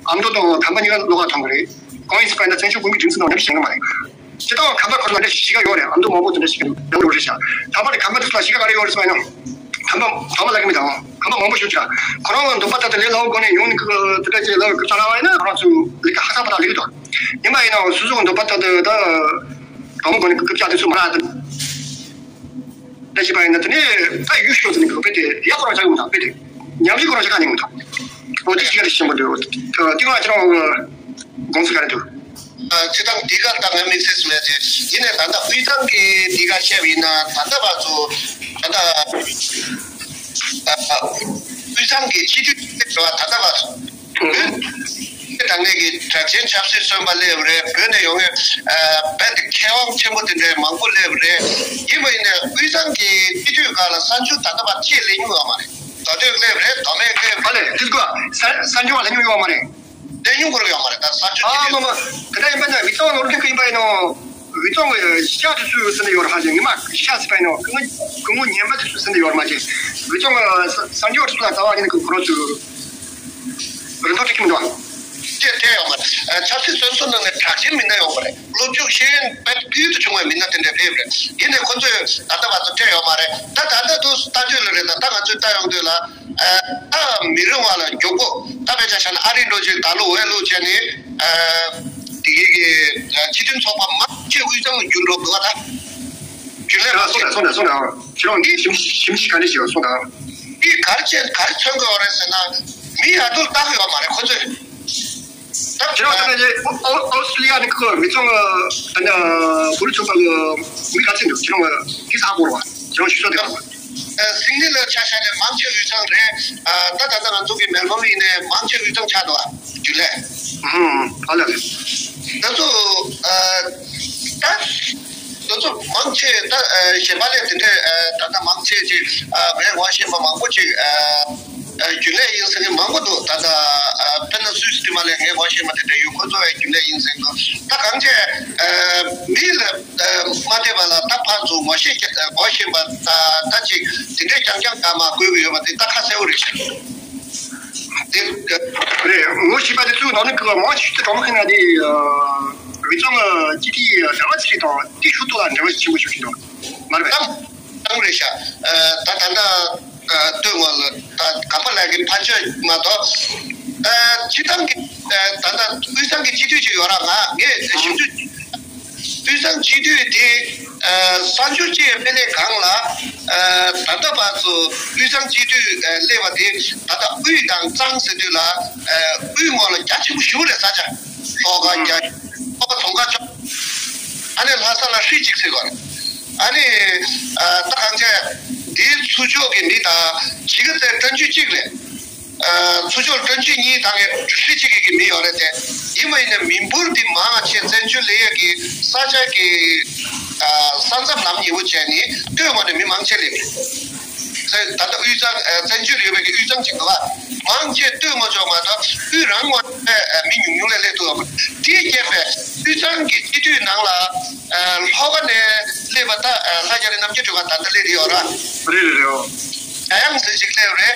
ཨ་མདོ་དང་དམ་པ་གཉིས་ཀ་བློ་ཁ་ཐོངས་གི་རེད། གང་ཡིན་ཟེར་བ་ཡིན་ན་བཙན་བྱོལ་བོད་མིའི་སྒྲིག་འཛུགས་ནང་ནམ་ཞིག་བྱེད་ཀྱི་མ་རེད། སྤྱིར་བཏང་ཁམས་པ་ཁོ་ཚོ་ལ་འདྲ་ཞིག་ག་ཡོད་རེད། ཨ་མདོ་མང་པོ་དེ་འདྲ་ཞིག་གི་ཡོང་འགྲོ་རེད་ཤག་ད་བར་ཁམས་པ་དེ་ཚོ་ལ་ཞིག་ག་ག་རེ་ཡོད་རེད་ཟེར་བ་ཡིན་ན། ཁམས་པ་ཁམས་པ་ལ་གི་མི་དང་ཁམས་པ་མང་པོ་ཞིག་ཅིག་ཁོ་རང་ལ་འདོད་པ་ལྟར་དུ་ལས་སླ་བོ་སྒོ་ནས་ཡོང་ནས་ཀི་དེ་འདྲ་ཅིག་ལ་སྐུ་ཚ་ར་བ་ཡིན་ན་ཁོ་རང་ཚོ་ལས་ཀ་ཧ་ཚ་པ་དང་ལས་ཀ་དང་། ཡིན་པ་ཡིན་ནའང་སོ་སོ་གི་འདོད་པ་ལྟར་དུ་ད་དྲང་མོ་སྒོ་ནས་སྐུ་བཅར་དེ་ཚོ་མ་རག་དུ། ད་ཞིག་པ་ཡིན་ན་དེ་ནས་ད་ཡུལ་ཤོག་ཟེར་ནས་ཀི་དཔེ་དེ་ཡག་པོ་རང་ཆགས་ཡོང་དང་དཔེ་དེ་ཉམས་ཞིབ་ཁོ་རང་ཆགས་ཀ་ཉིན་མོ་དང་། འོ་དེ་ཞིག་ག་རེ་ཞིམ་པོ་འདུག་དེ་ང་ཁྱེད་རང་དགོངས་ཚུལ་ག་རེ་འདུག་སྤྱིར་བཏང་འདི་ག་ད་ང་དམིགས་བསལ་ཞིག་ལས་ཏེ་ཡིན་ནས་ད་ལྟ་དབུས་གཙང་གི་འདི་ག་བཤད་པ་ཡིན་ན་ད་ལྟ་བར་དུ་ད་ལྟ་དབུས་གཙང་གི་སྤྱི་འཐུས་ད་ལྟ་བར་དུ་བོད་དྲང་གནས་ཀྱི་གྲགས་ཅན་ཆབ་སྲིད་བཙོན་པ་སླེབས་རེད། བོད་ནས་ཡོང་བའི་རྦད་དེ་མཁས་དབང་ཆེན་པོ་དེ་འདྲའི་མང་པོ་སླེབས་རེད། ཡིན་པ་ཡིན་ནས་དབུས་གཙང་གི་སྤྱི་འཐུས་སྒང་ལ་གསར་འགྱུར་ད་ལྟ་བར་ཅིག་སླེབས་མྱོང་ཡོད་མ་རེད། མདོ་སྟོད་སླེབས་རེད། མདོ་སྨད་སླེབས་རེད། ཨ་ལས་དེ་ག་གསར་གསར་འགྱུར་བ་སླེབས་མྱོང་ཡོད་མ་རེད། ལས་ཉུང་པོར་ཡོད་མ་རེད། ད་ས་ཆུ་ཨ་ཅི་མ་མ། དེ་འདྲ་ཡིན་པ་ན་དབུས་གཙང་ནོར་འཁྲུལ་ཡིན་པ་ཡིན་ནོ། དབུས་གཙང་གི་ཤ་དེ་ཚོས་ཟིན་ནས་ཡོད་རེད་ཧ་ཅང་། ཉི་མ་ཤ་ཟིན་པ་ཡིན་ནོ། སྐུ་ངོ་སྐུ་ངོ་ཉན་པ་དེ་ཚོས་ཟིན་ནས་ཡོད་རེད་མ་གཞི། དབུས་གཙང་གི་ས་ས་འགྱུར་ཚོ་ལ་ཟླ་བ་གཉིས་ཀྱི་ཁོ་རང་ཚོས་རིན་ཐང་སྤྲད་ཀྱི་མི་འདུག་དེ་དེ་ཡོད་མ་རེད། ཆབ་སྲིད་བཙོན་ཟུར་ནང་ནས་གྲགས་ཅན་མི་སྣ་ཡོད་མ་རེད། སློབ་སྦྱོང་ཤེས་ཡོན་དཔེ་ཕུལ་དུ་བྱུང་བའི་མི་སྣ་དེ་འདྲ་ཕེབས་རེད། ཡིན་ནའི་ཁོ་ཚོས་ད་ལྟ་བར་དུ་སྤྲད་ཡོད་མ་རེད། ད་ད་ལྟ་དུ་ལྟ་དུས་ལ་རེད། ད་ད་ང་ཚོས་ལྟ་ཡོང་དུས་ལ། ཨ་ད་མི་རིང་བ་ལ་མགྱོགས་པོ་ད་དཔེ་ཆ་བཞག་ན་ཨ་རི་འགྲོ་ཅིག་ད་ལོ་འོས་བླུགས་བྱས་ནས་ཨ་དེ་གའི་གི་སྤྱི་མཐུན་ཚོགས་པ་མང་ཆེ་དབུས་གཙང་ལ་བསྒྱུར་འགྲོ་དགོས་པ་ད། རྒྱུན་ལས་ཨ་སོང་ད་སོང་ད་སོང་ད། ཁྱེད་རང་འདི་ཞིབ་ཞིབ་ཞིབ་ག་འདྲ་ཞིག་སོང་ད། འདི་ག་རེ་བྱས་ག་རེ་མཚོན་དགོས་པ་རེད་ཟེར་ན། མི་ཡར་འདུག་ལྟ་གི་ཡོད་མ་རེད་ཁོ་ཚོས། ད་ཁྱེད་རང་ཚོ་ནས་ཨོ་ཨོ་སི་ཀྲི་ལི་ཡ་ནས་ཁོ་མི་ཚང་ད་ནི་བུ་རུ་ཚོགས་པ་གི་མི་ག་ཚོད་འདུག་ཁྱེད་རང་འདི་ཧ་གོ་རེད་བ། ཁྱེད་རང་ཞུ་ས་དེ་རེད་བ། སིང་ནི་ལ་ཆ་བཞག་ནས་མང་ཆེ་དབུས་གཙང་རེད། ད་ད་ལྟ་ང་ཚོ་གི་མེལ་བོན་ཡིན་ནའི་མང་ཆེ་དབུས་གཙང་ཆགས་འདུག་བ་རྒྱུན་ལས། ཧུམ་ཨ་ལ་ལ། ང་ཚོ་ད་ང་ཚོ་མང་ཆེ་ད་གཞན་པ་ལས་དེ་འདྲས་ད་ལྟ་མང་ཆེ་ཅིག་ངས་ངོ་ཤེས་པ་མང་པོ་ཅིག་རྒྱུན་ལས་ཡིན་ཟེར་མཁན་མང་པོ་འདུག་ད་ལྟ་དཔེར་ན་སུད་སི་དེ་མ་ལས་ངས་ངོ་ཤེས་པ་དེ་འདྲ་ཡོད། ཁོ་ཚོ་བས་རྒྱུན་ལས་ཡིན་ཟེར་འདུག་ད་གང་ཅི་མི་ལ་མ་བལྟས་པ་ལ་ད་ཕར་ཚུར་ངོ་ཤེས་ཀྱི་ངོ་ཤེས་པ་ད་ད་ཅིག་དེ་འདྲས་རྐྱང་རྐྱང་ད་མ་དགོས་ཀྱི་ཡོད་པ་དེ་ད་ཁ་གསལ་པོ་རེད་ཤག་དེ་རེད། ངོ་ཤེས་པ་དེ་ཚོའི་ནང་ནས་གི་མང་ཆེ་ཤོས་དེ་གྲོང་མི་ཁེ་ན་དེ་བོད་ལྗོངས་སྤྱི་འཐུས་ཟླ་བ་ཚེ་རིང་དང་དེ་ཤུགས་ཐོག་ལ་འབྲེལ་བ་ཆེན་པོ་ཞིག་ཕྱིན་འདུག་མ་རེད་པས། ཏང་ཏང་རེད་ཤག་ད་ད་ལྟ་སྟོད་ངོས་ལ་ད་གམ་པ་ལགས་ཀྱི་ཕར་ཕྱོགས་མ་གཏོགས་སྤྱི་བཏང་གི་ད་ལྟ་དབུས་གཙང་གི་སྤྱི་འཐུས་ཅིག་ཡོད་ར། ང་ངས་ཞིབ་འཇུག་དབུས་གཙང་སྤྱི་འཐུས་དེ་གསར་འགྱུར་སྤྱི་པའི་དཔེ་ལེན་སྒང་ལ་ད་ལྟ་བར་དུ་དབུས་གཙང་སྤྱི་འཐུས་སླེབས་པ་དེ་ད་ལྟ་དབུས་དང་གཙང་ཟེར་དུས་ལ་དབུས་ངོས་ལ་རྒྱ་ཆེན་པོ་ཞེ་པོ་རེད། ས་ཆ་ལྷོ་ཁ་རྒྱ་ལྷོ་ཁ་རྫོང་ཁ་ཕྱོགས། ཨ་ནི་ལྷ་ས་ལ་ཧྲི་གཅིག་ཟེར་བ་རེད། ཨ་ནི་ད་གང་ཅི་དེའི་ཚུར་ཕྱོགས་ཀྱི་མི་དང་གཞིས་ཀ་རྩེ་སྤྲ་ཆུ་གཅིག་རེད། ཚུར་ཕྱོགས་སྤྲ་ཆུ་གཉིས་དང་ཧྲི་གཅིག་གི་མི་ཡོད་རེད་དེ། ཡིན་པ་ཡིན་ན་མི་འབོར་འདི་མང་ང་ཆེ་བཙན་བྱོལ་ལ་ཡ་གི་ས་ཆ་གི་ས་མཚམས་ལམ་ཉེ་བོ་བྱས་ནས་སྟོད་ངོས་ནས་མི་མང་ཆེ་སླེབས་རེད། ད་ལྟ་དབུས་གཙང་བཙན་བྱོལ་ཡོད་པའི་གི་དབུས་གཙང་ཅིག་འདུག་བ། མང་ཆེ་སྟོད་ངོས་ཕྱོགས་མ་གཏོགས་དབུས་རང་ངོས་ནས་མི་ཉུང་ཉུང་ལས་སླེབས་ཐུབ་ཡོད་མ་རེད། དེའི་རྐྱེན་པས་དབུས་གཙང་གི་སྤྱི་འཐུས་ནང་ལ་ལྷོ་ཁ་ནས་སླེབས་པ་ད་ལྷ་རྒྱ་རི་རྣམ་རྒྱལ་སྒྲོལ་དཀར་ད་ལྟ་སླེབས་ཡོད་ར། རེད་རེད་རེད། འོ། ཡང་ཡང་ཟེར་ཅིག་སླེབས་རེད།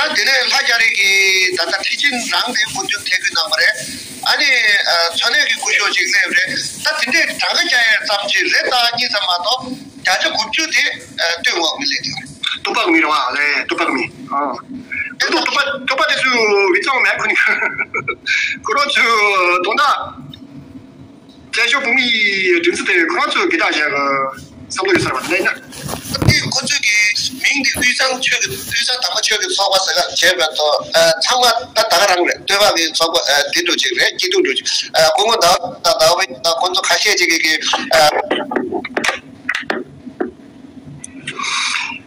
ཨ་ད་དེ་ནས་ལྷ་རྒྱ་རི་གི་ད་ལྟ་ཁྲི་ཆེན་རང་དེ་སྐུ་མདུན་ཐད་སྐུལ་གནང་བ་རེད། ཨ་ནི་ཨ་མཚོ་གནས་ཀྱི་སྐུ་ཞབས་ཅིག་སླེབས་རེད། ད་དེ་འདྲའི་གྲངས་ཀ་རྒྱག་ཡས་ཙམ་ཅིག་རེད། ད་གཉིས་ཙམ་མ་གཏོགས་བརྒྱ་ཆ་དགུ་བཅུ་དེ་ཨ་སྟོད་ངོས་མི་སླེབས་ཀྱི་རེད། སྟོད་ཕག་མི་རེད་བ། ལས་སྟོད་ཕག་མི། ཨ་སྟོད་སྟོད་ཕག་སྟོད་ཕག་དེ་ཚོས་བི་ཙང་མེད་ཁོ་ནི་ཁོ་རང་ཚོས་དོན་དག་བཙན་བྱོལ་བོད་མིའི་སྒྲིག་འཛུགས་དེ་ཁོ་རང་ཚོས་འགལ་ཟླ་བྱས་པ་བསམ་བློ་ཡོད་ས་རེད་བ། དེ་ཡིན་ན། དེ་ཁོ་ཚོས་ཀྱི་མིང་དེ་དབུས་གཙང་ཆོས་ཀྱི་དབུས་གཙང་དམ་པ་ཆོས་ཀྱི་ཚོགས་པ་ཟེར་ག་བྱས་པའི་ཐོག་ཚང་མ་ད་ད་ག་རང་རེད། སྟོད་ཕག་གི་ཚོགས་པ་དེ་འགྲོ་ཅིག་རེད། སྐྱིད་སྡུག་འགྲོ་ཅིག་སྐུ་ངོ་ཟླ་བ་ཟླ་བ་བའི་ཁོ་ཚོ་ཁ་ཤས་ཅིག་གིས་ཀྱི།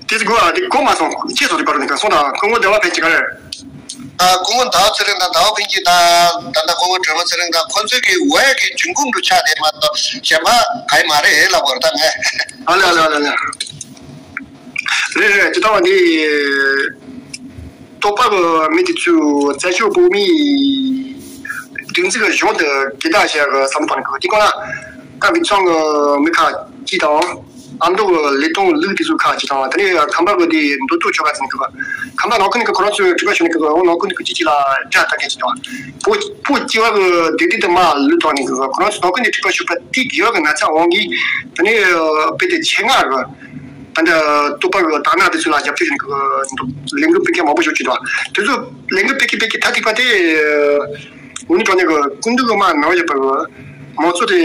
དེ་ཚོ་དགོས་ཨ། དེ་གོ་མ་སོང་། ཅེས་སོགས་ཀྱི་བར་དུ་གང་སོང་དང་སྐུ་ངོ་ཟླ་བ་ཕན་གྱི་ག་རེ། ཨ་སྐུ་ངོ་ཟླ་བ་ཚེ་རིང་དང་ཟླ་བ་ཕན་གྱི་དང་ད་ལྟ་སྐུ་ངོ་སྒྲོལ་མ་ཚེ་རིང་དང་ཁོ་ཚོའི་གི་འོས་ཀྱི་འབྱུང་ཁུངས་དུ་ཆགས་ཏེ་མ་གཏོགས་གཞན་པ་ག་ཡི་མ་རེད་ལབ་དགོས་རེད་ད་ངས། ཨ་ལེ་ཨ་ལེ་ཨ་ལེ་ཨ་ལེ། རེད་རེད། ཇི་ལྟ་བ་འདི། ལྟོ་པ་གི་མི་དེ་ཚོས་བཙན་བྱོལ་བོད་མིའི་སྒྲིག་འཛུགས་ཀྱི་གཞུང་དུ་སྒེར་བདག་བྱེད་ཡག་གི་བསམ་བློ་བཏང་གི། དེ་གོང་ལ་ད་བི་ཚང་གི་མི་ཁག་ཅིག་དང་། ཨ་མདོ་གི་ལས་དོན་ལུགས་དེ་ཚོ་ཁག་ཅིག་དང་། དེ་ནས་ཁམས་པ་གི་དེ་མདོ་སྟོད་ཆོལ་ཁ་ཚོ་ནས་གི། ཁམས་པ་ནང་ཁུལ་ནས་གི་ཁོ་རང་ཚོས་དྲི་བ་ཞུ་ནས་གི། འོ་ནང་ཁུལ་ནས་གི་ཅིག་ཅིག་ལ་དགྲ་ལྟ་མཁན་ཅིག་དང་། བོད་བོད་སྤྱི་བ་གི་བདེ་སྡུག་དེ་མར་ལུས་བཏང་ནས་གི། ཁོ་རང་ཚོ་ནང་ཁུལ་ནས་དྲི་བ་ཞུ་བ་དེ་དགེ་བ་གི་ན་ཚ་འོང་གི། དེ་ནས་དཔེ་དེ་ཆེད་མངགས་གི། ད་ལྟ་ལྟོ་པ་གི་དར་ནག་དེ་ཚོ་ལ་རྒྱབ་སྐྱོར་བྱེད་མཁན་གི་ལས་འགུལ་སྤེལ་མཁན་མང་པོ་ཞིག་ཅིག་འདུག་དེ་ཚོ་ལས་འགུལ་སྤེལ་གི་སྤེལ་གི་ཐ་ཐིག་པ་དེ། འོ་ནི་དྲང་གནས་གི་སྐུ་མདུན་གི་མར་ནང་བཞིན་པ་གི་མང་གཙོ་དེ་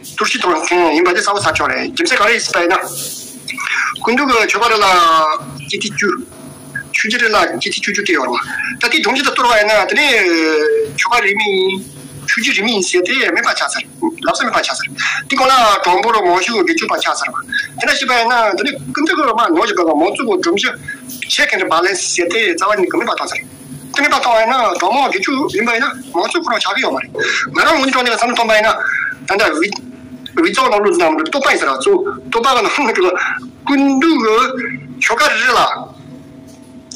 གཏོར་བཤིག་གཏོང་མཁན་ཡིན་པ་དེ་གསལ་པོ་ཆགས་ཆོག་རེད། རྒྱུ་མཚན་ག་རེ་ཡིན་ཟེར་བ་ཡིན་ན། སྐུ་མདུན་གི་ཆོལ་ཁ་རེ་ལ་སྤྱི་འཐུས་བཅུ། ཆོས་བརྒྱུད་རེ་ལ་སྤྱི་འཐུས་བཅུ་བཅུ་སྤྲད་ཡོད་རེད་བ། ད་དེ་སྒྲོམ་གཞི་དེ་གཏོར་བ་ཡིན་ན། དེ་ནས་ཆོལ་ཁ་རིས་མེད་ཡིན། ཆོས་བརྒྱུད་རིས་མེད་ཡིན་ཟེར་དེ་མེད་པ་ཆགས་ཚར། ལབ་ས་མེད་པ་ཆགས་ཚར། དེ་གོང་ལ་གྲངས་འབོར་མང་ཤོས་ཀྱི་སྒེར་གཅོད་པ་ཆགས་ཚར་བ། དེ་འདྲ་བྱས་པ་ཡིན་ན་དེ་ནི་སྐུ་མདུན་གྱི་མར་ནང་བཞིན་པ་མང་གཙོ་གི་སྒྲོམ་གཞི་ཆེད་མཁན་གྱི་བ་ལན་ཟེར་དེ་རྩ་བ་ཉིད་ཀྱིས་མེད་པ་བཏང་ཚར། དེ་མེད་པ་བཏང་བ་ཡིན་ན་གྲངས་མང་སྒེར་གཅོད་ཡིན་པ་ཡིན་ན་མང་གཙོ་ཁོ་རང་ཆགས་ཀྱི་ཡོད་མ་རེད། ང་རང་ངོས་ནས་དྲང་གནས་ཀྱི་བསམ་བློ་བཏང་པ་ཡིན་ན། ད་ལྟ་བི་བི་ཙོག་ནང་ལོགས་ནང་ལྟོ་པ་ཡིན་ཟེར་ར། གཙོ་བོ་ལྟོ་པ་གི་ནང་ནས་སྐུ་མདུན་གྱི་ཆོལ་ཁ་རེ་རེ་ལ།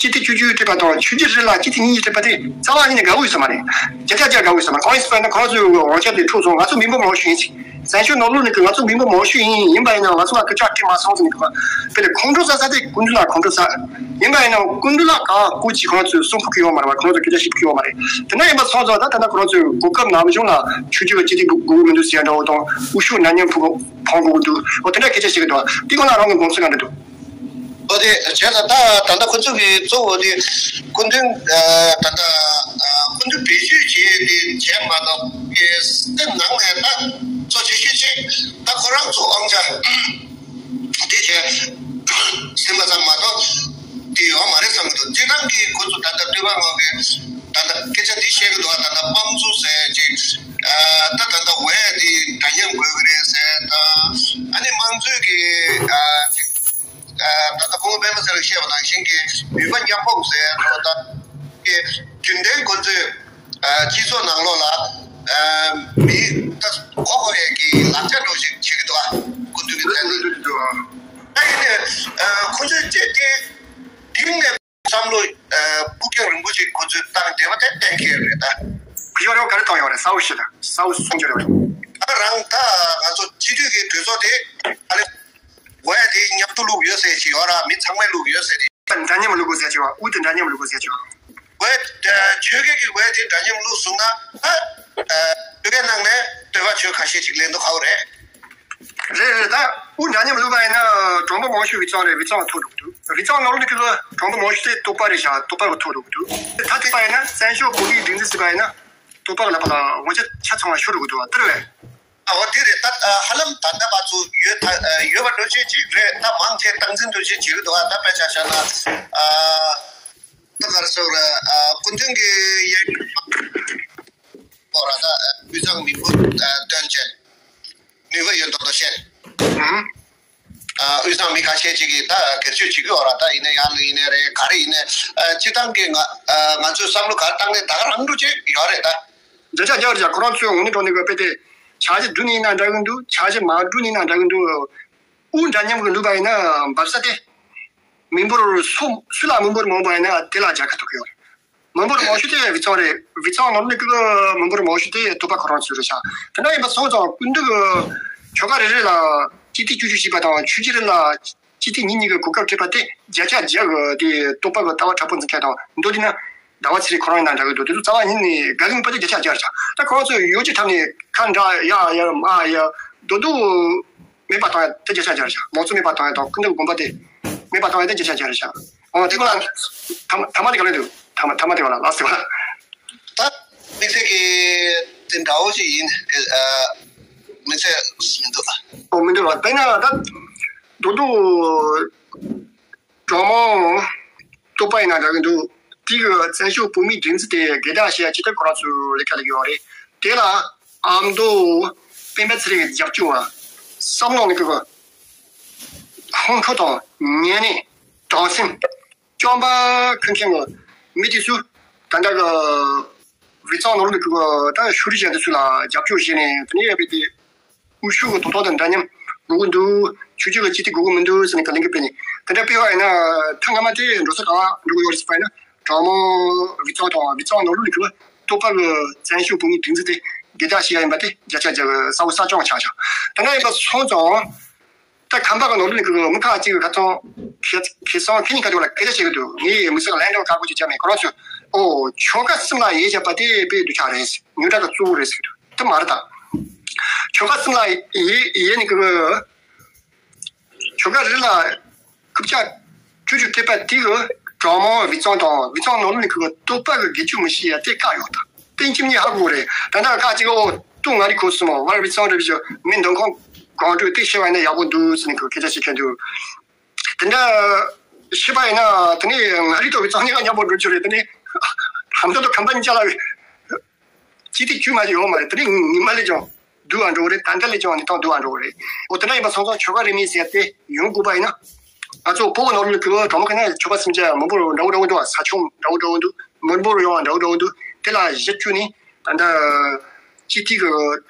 སྤྱི་འཐུས་བཅུ་བཅུ་སྤྲད་པ་དང་ཆོས་བརྒྱུད་རེ་ལ་སྤྱི་འཐུས་གཉིས་གཉིས་སྤྲད་པ་དེ་རྩ་བ་ཉིད་ནས་དགའ་བོ་ཡོད་ས་མ་རེད། བརྒྱ་ཆ་བརྒྱ་དགའ་བོ་ཡོད་ས་མ་རེད། གང་ཡིན་ཟེར་བ་ཡིན་ན་ཁོ་རང་ཚོའི་དབང་ཆ་དེ་འཕྲོག་སོང་། ང་ཚོ་མི་འབོར་མང་ཤོས་ཡིན་ཟེར། བཙན་བྱོལ་ནང་ལོགས་ནས་ང་ཚོ་མི་འབོར་མང་ཤོས་ཡིན། ཡིན་པ་ཡིན་ན་ང་ཚོ་ལ་སྐད་ཆ་དྲིས་མ་སོང་ཟེར་ནས་གི། དཔེ་ལ་ཁོང་ཁྲོ་ཟ་ས་དེ་སྐུ་མདུན་ལ་ཁོང་ཁྲོ་ཟ། ཡིན་པ་ཡིན་ན་སྐུ་མདུན་ལ་གང་ལྐོག་ཅིག་ཁོ་རང་ཚོས་གསུང་ཕོད་ཀྱི་ཡོད་མ་རེད་བ། ཁོ་རང་ཚོས་སྐད་ཆ་བཤད་ཕོད་ཀྱི་ཡོད་མ་རེད། དེ་འདྲ་ཡིན་པ་སོང་ཙང་ད་ད་ལྟ་ཁོ་རང་ཚོས་གོ་སྐབས་ནམ་བྱུང་ལ་ཆོས་བརྒྱུད་ཀྱི་སྤྱི་འཐུས་དགོས་ཀྱི་མི་འདུག་ཟེར་འདྲ་བོ་དང་། དབུ་ཤུགས་ནག་ཉེས་ཕོག་ཕོག་དགོས་ཀྱི་འདུག་འོ་དེ་འདྲ་སྐད་ཆ་བཤད་ཀྱི་འདུག་དེ་སྐོར་ལ་རང་གི་དགོངས་ཚུལ་ག་འདྲ་འདུག་འོ་དེ་བྱས་ཙང་ད་ད་ལྟ་ཁོ་ཚོ་གི་གཙོ་བོ་དེ་སྐུ་མདུན། ཨ། ད་ལྟ་ཨ་སྐུ་མདུན་བེད་སྤྱོད་བྱས་ཏེ་བྱས་མ་གཏོགས་ཀྱི་སེམས་ནང་ནས་ད་གཙོ་ཆེ་ཤོས་ཅིག་ད་ཁོ་རང་ཚོ་དབང་ཆ་དེ་བྱས་ཟིན་པ་ཙམ་མ་གཏོགས་དེ་ཡོད་མ་རེད་བསམ་གྱི་འདུག་དེ་རང་གི་ཁོ་ཚོ་ད་ལྟ་སྟོད་པ་ངོས་ཀྱི་ད་ལྟ་སྐད་ཆ་དེ་བཤད་ཀྱི་འདུག་ད་ལྟ་དམངས་གཙོ་ཟེར་ཅིག་ཨ་ད་ད་ལྟ་འོས་དེ་འདྲ་མཉམ་དགོས་ཀྱི་རེད་ཟེར་དང་། ཨ་ནི་དམངས་གཙོའི་གི་ཨ་ཅིག་ཨ་ད་ལྟ་སྐུ་ངོ་སྤེན་པ་ཚེ་རིང་བཤད་པ་ནང་བཞིན་གྱི་ནུས་པ་མཉམ་སྤུངས་ཟེར་ད་ལྟ་གི་རྒྱུན་ལྡན་ཁོ་ཚོས་ཨ་སྤྱི་ཚོགས་ནང་ལོགས་ལ་ཨ་མི་ད་གོ་གོ་ཡས་ཀྱི་ལག་ཆ་འདྲ་ཞིག་བྱེད་ཀྱི་འདུག་ཨ་སྐུ་མདུན་གྱི་མཚན་ལ། ད་ཡིན་ནའི་ཨ་ཁོ་ཚོས་བྱས་ཏེ་དེ་ནས། བསམ་བློ་ཨ་ཕུགས་རྒྱང་རིང་པོ་ཞིག་ཁོ་ཚོས་བཏང་བསྡད་པ་དེ་གཏན་འཁེལ་རེད་ད། ཡོ་རེ་བ་ག་རེ་བཏང་ཡོད་རེད། གསལ་པོ་ཞིག་དང་གསལ་པོ་གསུང་རྒྱུ་རེད། ད་རང་ད་ང་ཚོ་སྤྱི་འཐུས་ཀྱི་གྲོས་ཚོགས་དེ་ཨ་ལེ་འོས་དེ་མཉམ་དུ་བླུགས་ཡོད་ཟེར་གྱི་ཡོད་ར། མི་ཚང་མས་བླུགས་ཡོད་ཟེར་ཏེ། འདྲ་མཉམ་བླུགས་དགོས་ཟེར་གྱི་ཡོད། དབུ་དེ་འདྲ་མཉམ་བླུགས་དགོས་ཟེར་གྱི་ཡོད། འོས་ཨ་ཆོལ་ཁའི་གི་འོས་དེ་འདྲ་མཉམ་བླུགས་སོང་ན་ཨ་ཨ་ཆོལ་ཁའི་ནང་ནས་སྟོད་པ་ཆོལ་ཁ་ཤས་ཅིག་ལེན་འདུག་ཁ་བོ་རེད། རེད་རེད། ད་དབུ་འདྲ་མཉམ་བླུགས་པ་ཡིན་ན་གྲངས་འབོར་མང་ཤོས་བི་ཙང་རེད། བི་ཙང་ཐོབ་འགྲོ་གི་འདུག་བི་ཙང་ནང་ལོགས་ཀྱི་གྲངས་འབོར་མང་ཤོས་དེ་ལྟོ་པ་རེད་ཤག་ལྟོ་པ་གི་ཐོབ་འགྲོ་གི་འདུག་ད་ཐུག་པ་ཡིན་ན་བཙན་བྱོལ་བོད་མིའི་སྒྲིག་འཛུགས་ཟེར་བ་ཡིན་ན་ལྟོ་པ་གི་ལག་པ་ལ་དབང་ཆ་ཆ་ཚང་བ་ཤོར་འགྲོ་གི་འདུག་བ། དེ་རེད་པས། ཨ་འོ་དེ་རེད། ད་ཧ་ལམ་ད་ལྟ་བར་དུ་ཡོད་ད་ཡོད་པ་འདྲ་ཅིག་ཅིག་རེད། ད་མང་ཆེ་སྟངས་འཛིན་འདྲ་ཅིག་བྱེད་ཀྱི་འདུག་ད་དཔེ་ཆ་བཞག་ན་ཨ་ད་ག་རེ་ཟེར་དགོས་རེད། ཨ་སྐུ་མདུན་གྱི་ཡ་ཨོ་ར་ད་དབུས་གཙང་མི་འབོར་ཨ་སྟོན་བྱས། ནུས་པ་ཡོད་མདོག་མདོག་བཤད། ཨ་དབུས་གཙང་མི་ཁ་ཤས་ཅིག་གིས་ད་སྒེར་གཅོད་བྱེད་ཀྱི་ཡོད་ར། ད་ཡིན་ན་ཡང་ལ་ཡིན་ནའི་རེད། ག་རེ་ཡིན་ནའི་ཨ་སྤྱི་བཏང་གི་ང་ཨ་ང་ཚོས་བསམ་བློ་ག་རེ་བཏང་ནའི་ད་ག་རང་འགྲོ་ཅིག་ཡོད་རེད་ད། བརྒྱ་ཆ་བརྒྱ་རེད་ཤག་ཁོ་རང་ཚོའི་ངོས་ནས་འགྲོ་ནས་དགོས་པས་དེ་འཆར་གཞི་བསྒྲུབས་ནས་ཡིན་ན་འདྲ་གི་འདུག་འཆར་གཞི་མ་བསྒྲུབས་ནས་ཡིན་ན་འདྲ་གི་འདུག་དབུ་འདྲ་མཉམ་གྱི་ལུགས་པ་ཡིན་ན་འབབ་ས་དེ་མི་འབོར་སུ་སུ་ལ་མི་འབོར་མང་པོ་ཡིན་ན་དེ་ལ་རྒྱལ་ཁ་ཐོབ་ཀྱི་ཡོད་རེད། མི་འབོར་མང་ཤོས་དེ་བི་ཙང་རེད། བི་ཙང་ནང་ནས་ཀྱི་མི་འབོར་མང་ཤོས་དེ་ལྟོ་པ་ཁོ་རང་ཚོ་རེད་ཤག་དེ་འདྲ་ཡིན་པ་སོང་ཙང་སྐུ་མདུན་གྱི་ཆོལ་ཁ་རེ་རེ་ལ་སྤྱི་འཐུས་བཅུ་བཅུ་བྱས་པ་དང་ཆོས་བརྒྱུད་རེ་ལ་སྤྱི་འཐུས་གཉིས་གཉིས་ཀྱི་གོ་སྐབས་སྤྲད་པ་དེ་བརྒྱ་ཆ་བརྒྱ་གི་དེ་ལྟོ་པ་གི་ལྟ་བ་དྲག་པོ་འཛིན་མཁན་དང་མདོ་དེ་ན་ཟླ་བ་ཚེ་རིང་ཁོ་རང་ཡིན་ན་འདྲ་གི་འདུག་དེ་ཚོ་རྩ་བ་ཉིད་ནས་དགའ་གི་མེད་པ་དེ་བརྒྱ་ཆ་བརྒྱ་རེད་ཤག་ད་ཁོ་རང་ཚོས་ཡོ་བྱད་འཁྲབ་ནས་ཁ་འདྲ་ཡ་ཡ་མ་ཡ་རྡོ་རྡོ། མེད་པ་བཏང་ཡ་དེ་བརྒྱ་ཆ་བརྒྱ་རེད་ཤག་དམངས་གཙོ་མེད་པ་བཏང་ཡ་དང་སྐུ་མདུན་དགོངས་པ་དེ་མེད་པ་བཏང་ཡ་དེ་བརྒྱ་ཆ་བརྒྱ་རེད་ཤག་ཨོ་དེ་ཁོ་ལ་ཐ་མ་ཐ་མ་དེ་ག་རེ་འདུག་ཐ་མ་ཐ་མ་དེ་བ་ལ་ལ་སི་བ། ད་དམིགས་བསལ་གྱི་དེ་འདྲ་བོ་ཞིག་ཡིན། ཨ་དམིགས་བསལ་མི་འདུག་ཨོ་མི་འདུག་བ། དཔེར་ན་ད་རྡོག་རྡོག་གྲོགས་མོ་ལྟོ་པ་ཡིན་ན་འདྲ་གི་འདུག་དེ་གི་བཙན་བྱོལ་བོད་མིའི་སྒྲིག་འཛུགས་དེ་སྒེར་བདག་བྱེད་ཡ་ཇི་ལྟར་ཁོ་རང་ཚོས་ལས་ཀ་ལས་ཀྱི་ཡོད་རེད། དེ་ལ་ཨ་མདོ་སྤེན་པ་ཚེ་རིང་གི་རྒྱབ་སྐྱོར་བ་བསམ་མནོ་ནི་གི་ཧོན་ཁོ་དང་ཉེ་གནས་དྲང་སེམས་སྐྱོན་པ་ཁུར་མཁན་གི་མི་དེ་ཚོས་ད་ལྟ་གི་བི་ཙང་ནང་ལོགས་ཀྱི་ད་ཤུ་རི་ཅན་དེ་ཚོ་ལ་རྒྱབ་སྐྱོར་བྱས་ནས་དེ་ནས་ཡ་བི་དེ་དབུ་ཤུགས་ཀྱི་དོ་ཐོག་དང་འདྲ་མཉམ་དགོས་ཀྱི་འདུག་ཆོས་བརྒྱུད་ཀྱི་སྤྱི་འཐུས་དགོས་ཀྱི་མི་འདུག་ཟེར་ནས་ག་ལེན་གི་སྤེལ་ནས། དེ་འདྲ་སྤེལ་བ་ཡིན་ན་ཐེངས་སྔ་མ་དེ་འགྲོ་ས་གང་འགྲོ་གི་ཡོད་རེད་ཟེར་བ་ཡིན་ན། གྲོགས་མོ་ཝི་ཙང་དང་ཝི་ཙང་ནོར་ལུག་ནས་ཁུ་བ་ལྟོ་ཕག་གི་བཙན་བྱོལ་བོད་མིའི་སྒྲིག་འཛུགས་དེ་སྒེར་བདག་བྱེད་ཡ་ཡིན་པ་དེ་བརྒྱ་ཆ་བརྒྱ་གི་གསལ་པོ་གསལ་རྐྱང་ཆགས་ཤག་དེ་འདྲ་ཡིན་པ་སོང་ཙང་། ད་ཁམས་པ་གི་ནོར་ལུག་ནས་ཁུ་བ་མི་ཁག་ཅིག་གི་ཁ་ཚང་ཁེ་ཁེ་སང་ཁེ་གཉིས་ཁ་ཐུག་ལ་སྐད་ཆ་བཤད་གི་འདུག་ངས་མི་སེར་ལན་འདྲ་བ་ཁག་པོ་ཅིག་བརྒྱབ་མེད། ཁོ་རང་ཚོས་ཨོ་ཆོལ་ཁ་གསུམ་ལ་ཡས་བརྒྱབ་པ་དེ་དཔེ་སྡུག་ཆགས་རེད། ཉོ་གྲངས་གི་གཙོ་བོ་རེད་ཟེར་གི་འདུག་དེ་མ་རེད་ད། ཆོལ་ཁ་གསུམ་ལ་ཡས་ཡས་ནས་ཁུ་བ། ཆོལ་ཁ་རེ་ལ་རྐུབ་བཀྱག་བཅུ་བཅུ་སྤྲད་པ་དེ་གི་གྲོགས་མོ་ཝི་ཙང་དང་ཝི་ཙང་ནོར་ལུག་ནས་ཁུ་བ་ལྟོ་ཕག་གི་སྒེར་གཅོད་མི་ཤེས་ཡ་དེ་བཀག་ཡོད་ད། དེ་ཁྱིམ་གཉིས་ཧ་གོ་རེད། ད་ལྟ་ཁ་ཅིག་ཨོ་ལྟོ་ང་རི་གོ་སོང་མོ་ཝར་ཝི་ཙང་རེ་བཞི་མི་འདོན་ཁང་གང་འགྲོ་དེ་ཤེས་པ་ཡིན་ན་ཡག་པོ་འདུག་ཟེར་ནས་ཁུ་སྐད་ཆ་བཤད་མཁན་འདུག་དེ་འདྲ་ཤེས་པ་ཡིན་ན་དེ་ནས་ང་རི་ལྟོ་ཝི་ཙང་གཉིས་ཀ་མཉམ་པོ་འགྲོ་རྒྱུ་རེད། དེ་ནས་ཧམ་ཐོ་དང་ཁམས་པ་གཉིས་ཆ་ལ། སྤྱི་སྟེགས་དཀྱུས་མ་ཞིག་ཡོད་མ་རེད། དེ་རིང་ཉི་མ་ལས་ཀྱང་སྡུག་པ་འགྲོ་གི་རེད། ད་ལྟ་ལས་ཀྱང་གནས་སྟངས་སྡུག་པ་འགྲོ་གི་རེད། འོ་དེ་འདྲ་ཡིན་པ་སོང་ཙང་ཆོལ་ཁ་རིས་མེད་ཟེར་དེ་ཡོང་དགོས་པ་ཡིན་ན། ང་ཚོ་བོད་ཀྱི་ནང་ལོགས་ཀྱི་གྲོགས་མོ་ཁ་ན་ཆོལ་ཁ་སུམ་ཅུ་མི་འབོར་འདྲ་བོ་འདྲ་བོ་འདུག་ས་ཆུང་འདྲ་བོ་འདྲ་བོ་འདུག་མི་འབོར་ཡོང་བ་འདྲ་བོ་འདྲ་བོ་འདུག་དེ་ལ་གཞི་བཅོལ་ནས་ད་ལྟ་སྤྱི་འཐུས་ཀྱི་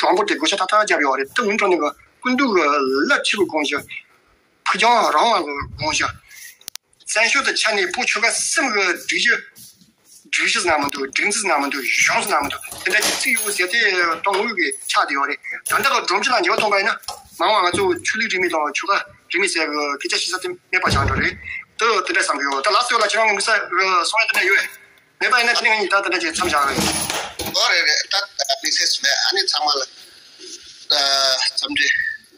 གྲངས་འབོར་དེ་བགོ་བཤའ་ཏག་ཏག་བརྒྱབ་ཡོད་རེད། དེ་འུན་དྲག་ནས་ཀྱི་སྐུ་མདུན་གྱི་རླབས་ཆེ་བའི་དགོངས་གཞི། ཕུགས་རྒྱང་རིང་བ་གི་དགོངས་གཞི། བཙན་བྱོལ་དུ་ཆགས་ནས་བོད་ཆོལ་ཁ་གསུམ་གྱི་སྒྲིག་གཞི། སྒྲིག་གཞི་ཟེར་ན་མི་འདུག་སྒྲིག་འཛུགས་ཟེར་ན་མི་འདུག་གཞུང་ཟེར་ན་མི་འདུག་དེ་འདྲ་ཅིག་བརྩིས་ཡོད་ཟེར་ཏེ་དོན་དངོས་ཀྱི་ཆགས་བསྡད་ཡོད་རེད། ད་ལྟ་གི་སྒྲོམ་གཞི་ལ་འགྱུར་བ་གཏོང་པ་ཡིན་ན། མ་འོངས་ང་ཚོ་ཆོས་ལུགས་རིས་མེད་དང་ཆོལ་ཁ་རིས་མེད་ཟེར་གི་སྐད་ཆ་བཤད་ས་དེ་མེད་པ་ཆགས་འགྲོ་རེད། དེ་དེ་འདྲ་བསམ་གི་ཡོད། ད་ལགས་སོ། ལ་ཁྱེད་རང་གི་དམིགས་བསལ་གི་གསུང་ཡ་དེ་འདྲ་ཡོད། མེད་པ་ཡིན་ན་དེ་ནས་ངས་ད་དེ་འདྲ་ཅིག་མཚམས་བཞག་རེད། ཨོ་རེད་རེད། ད་དམིགས་བསལ་མེད། ཨ་ནི་ཚང་མ་ལ་ཨ་འཚམས་འདྲི་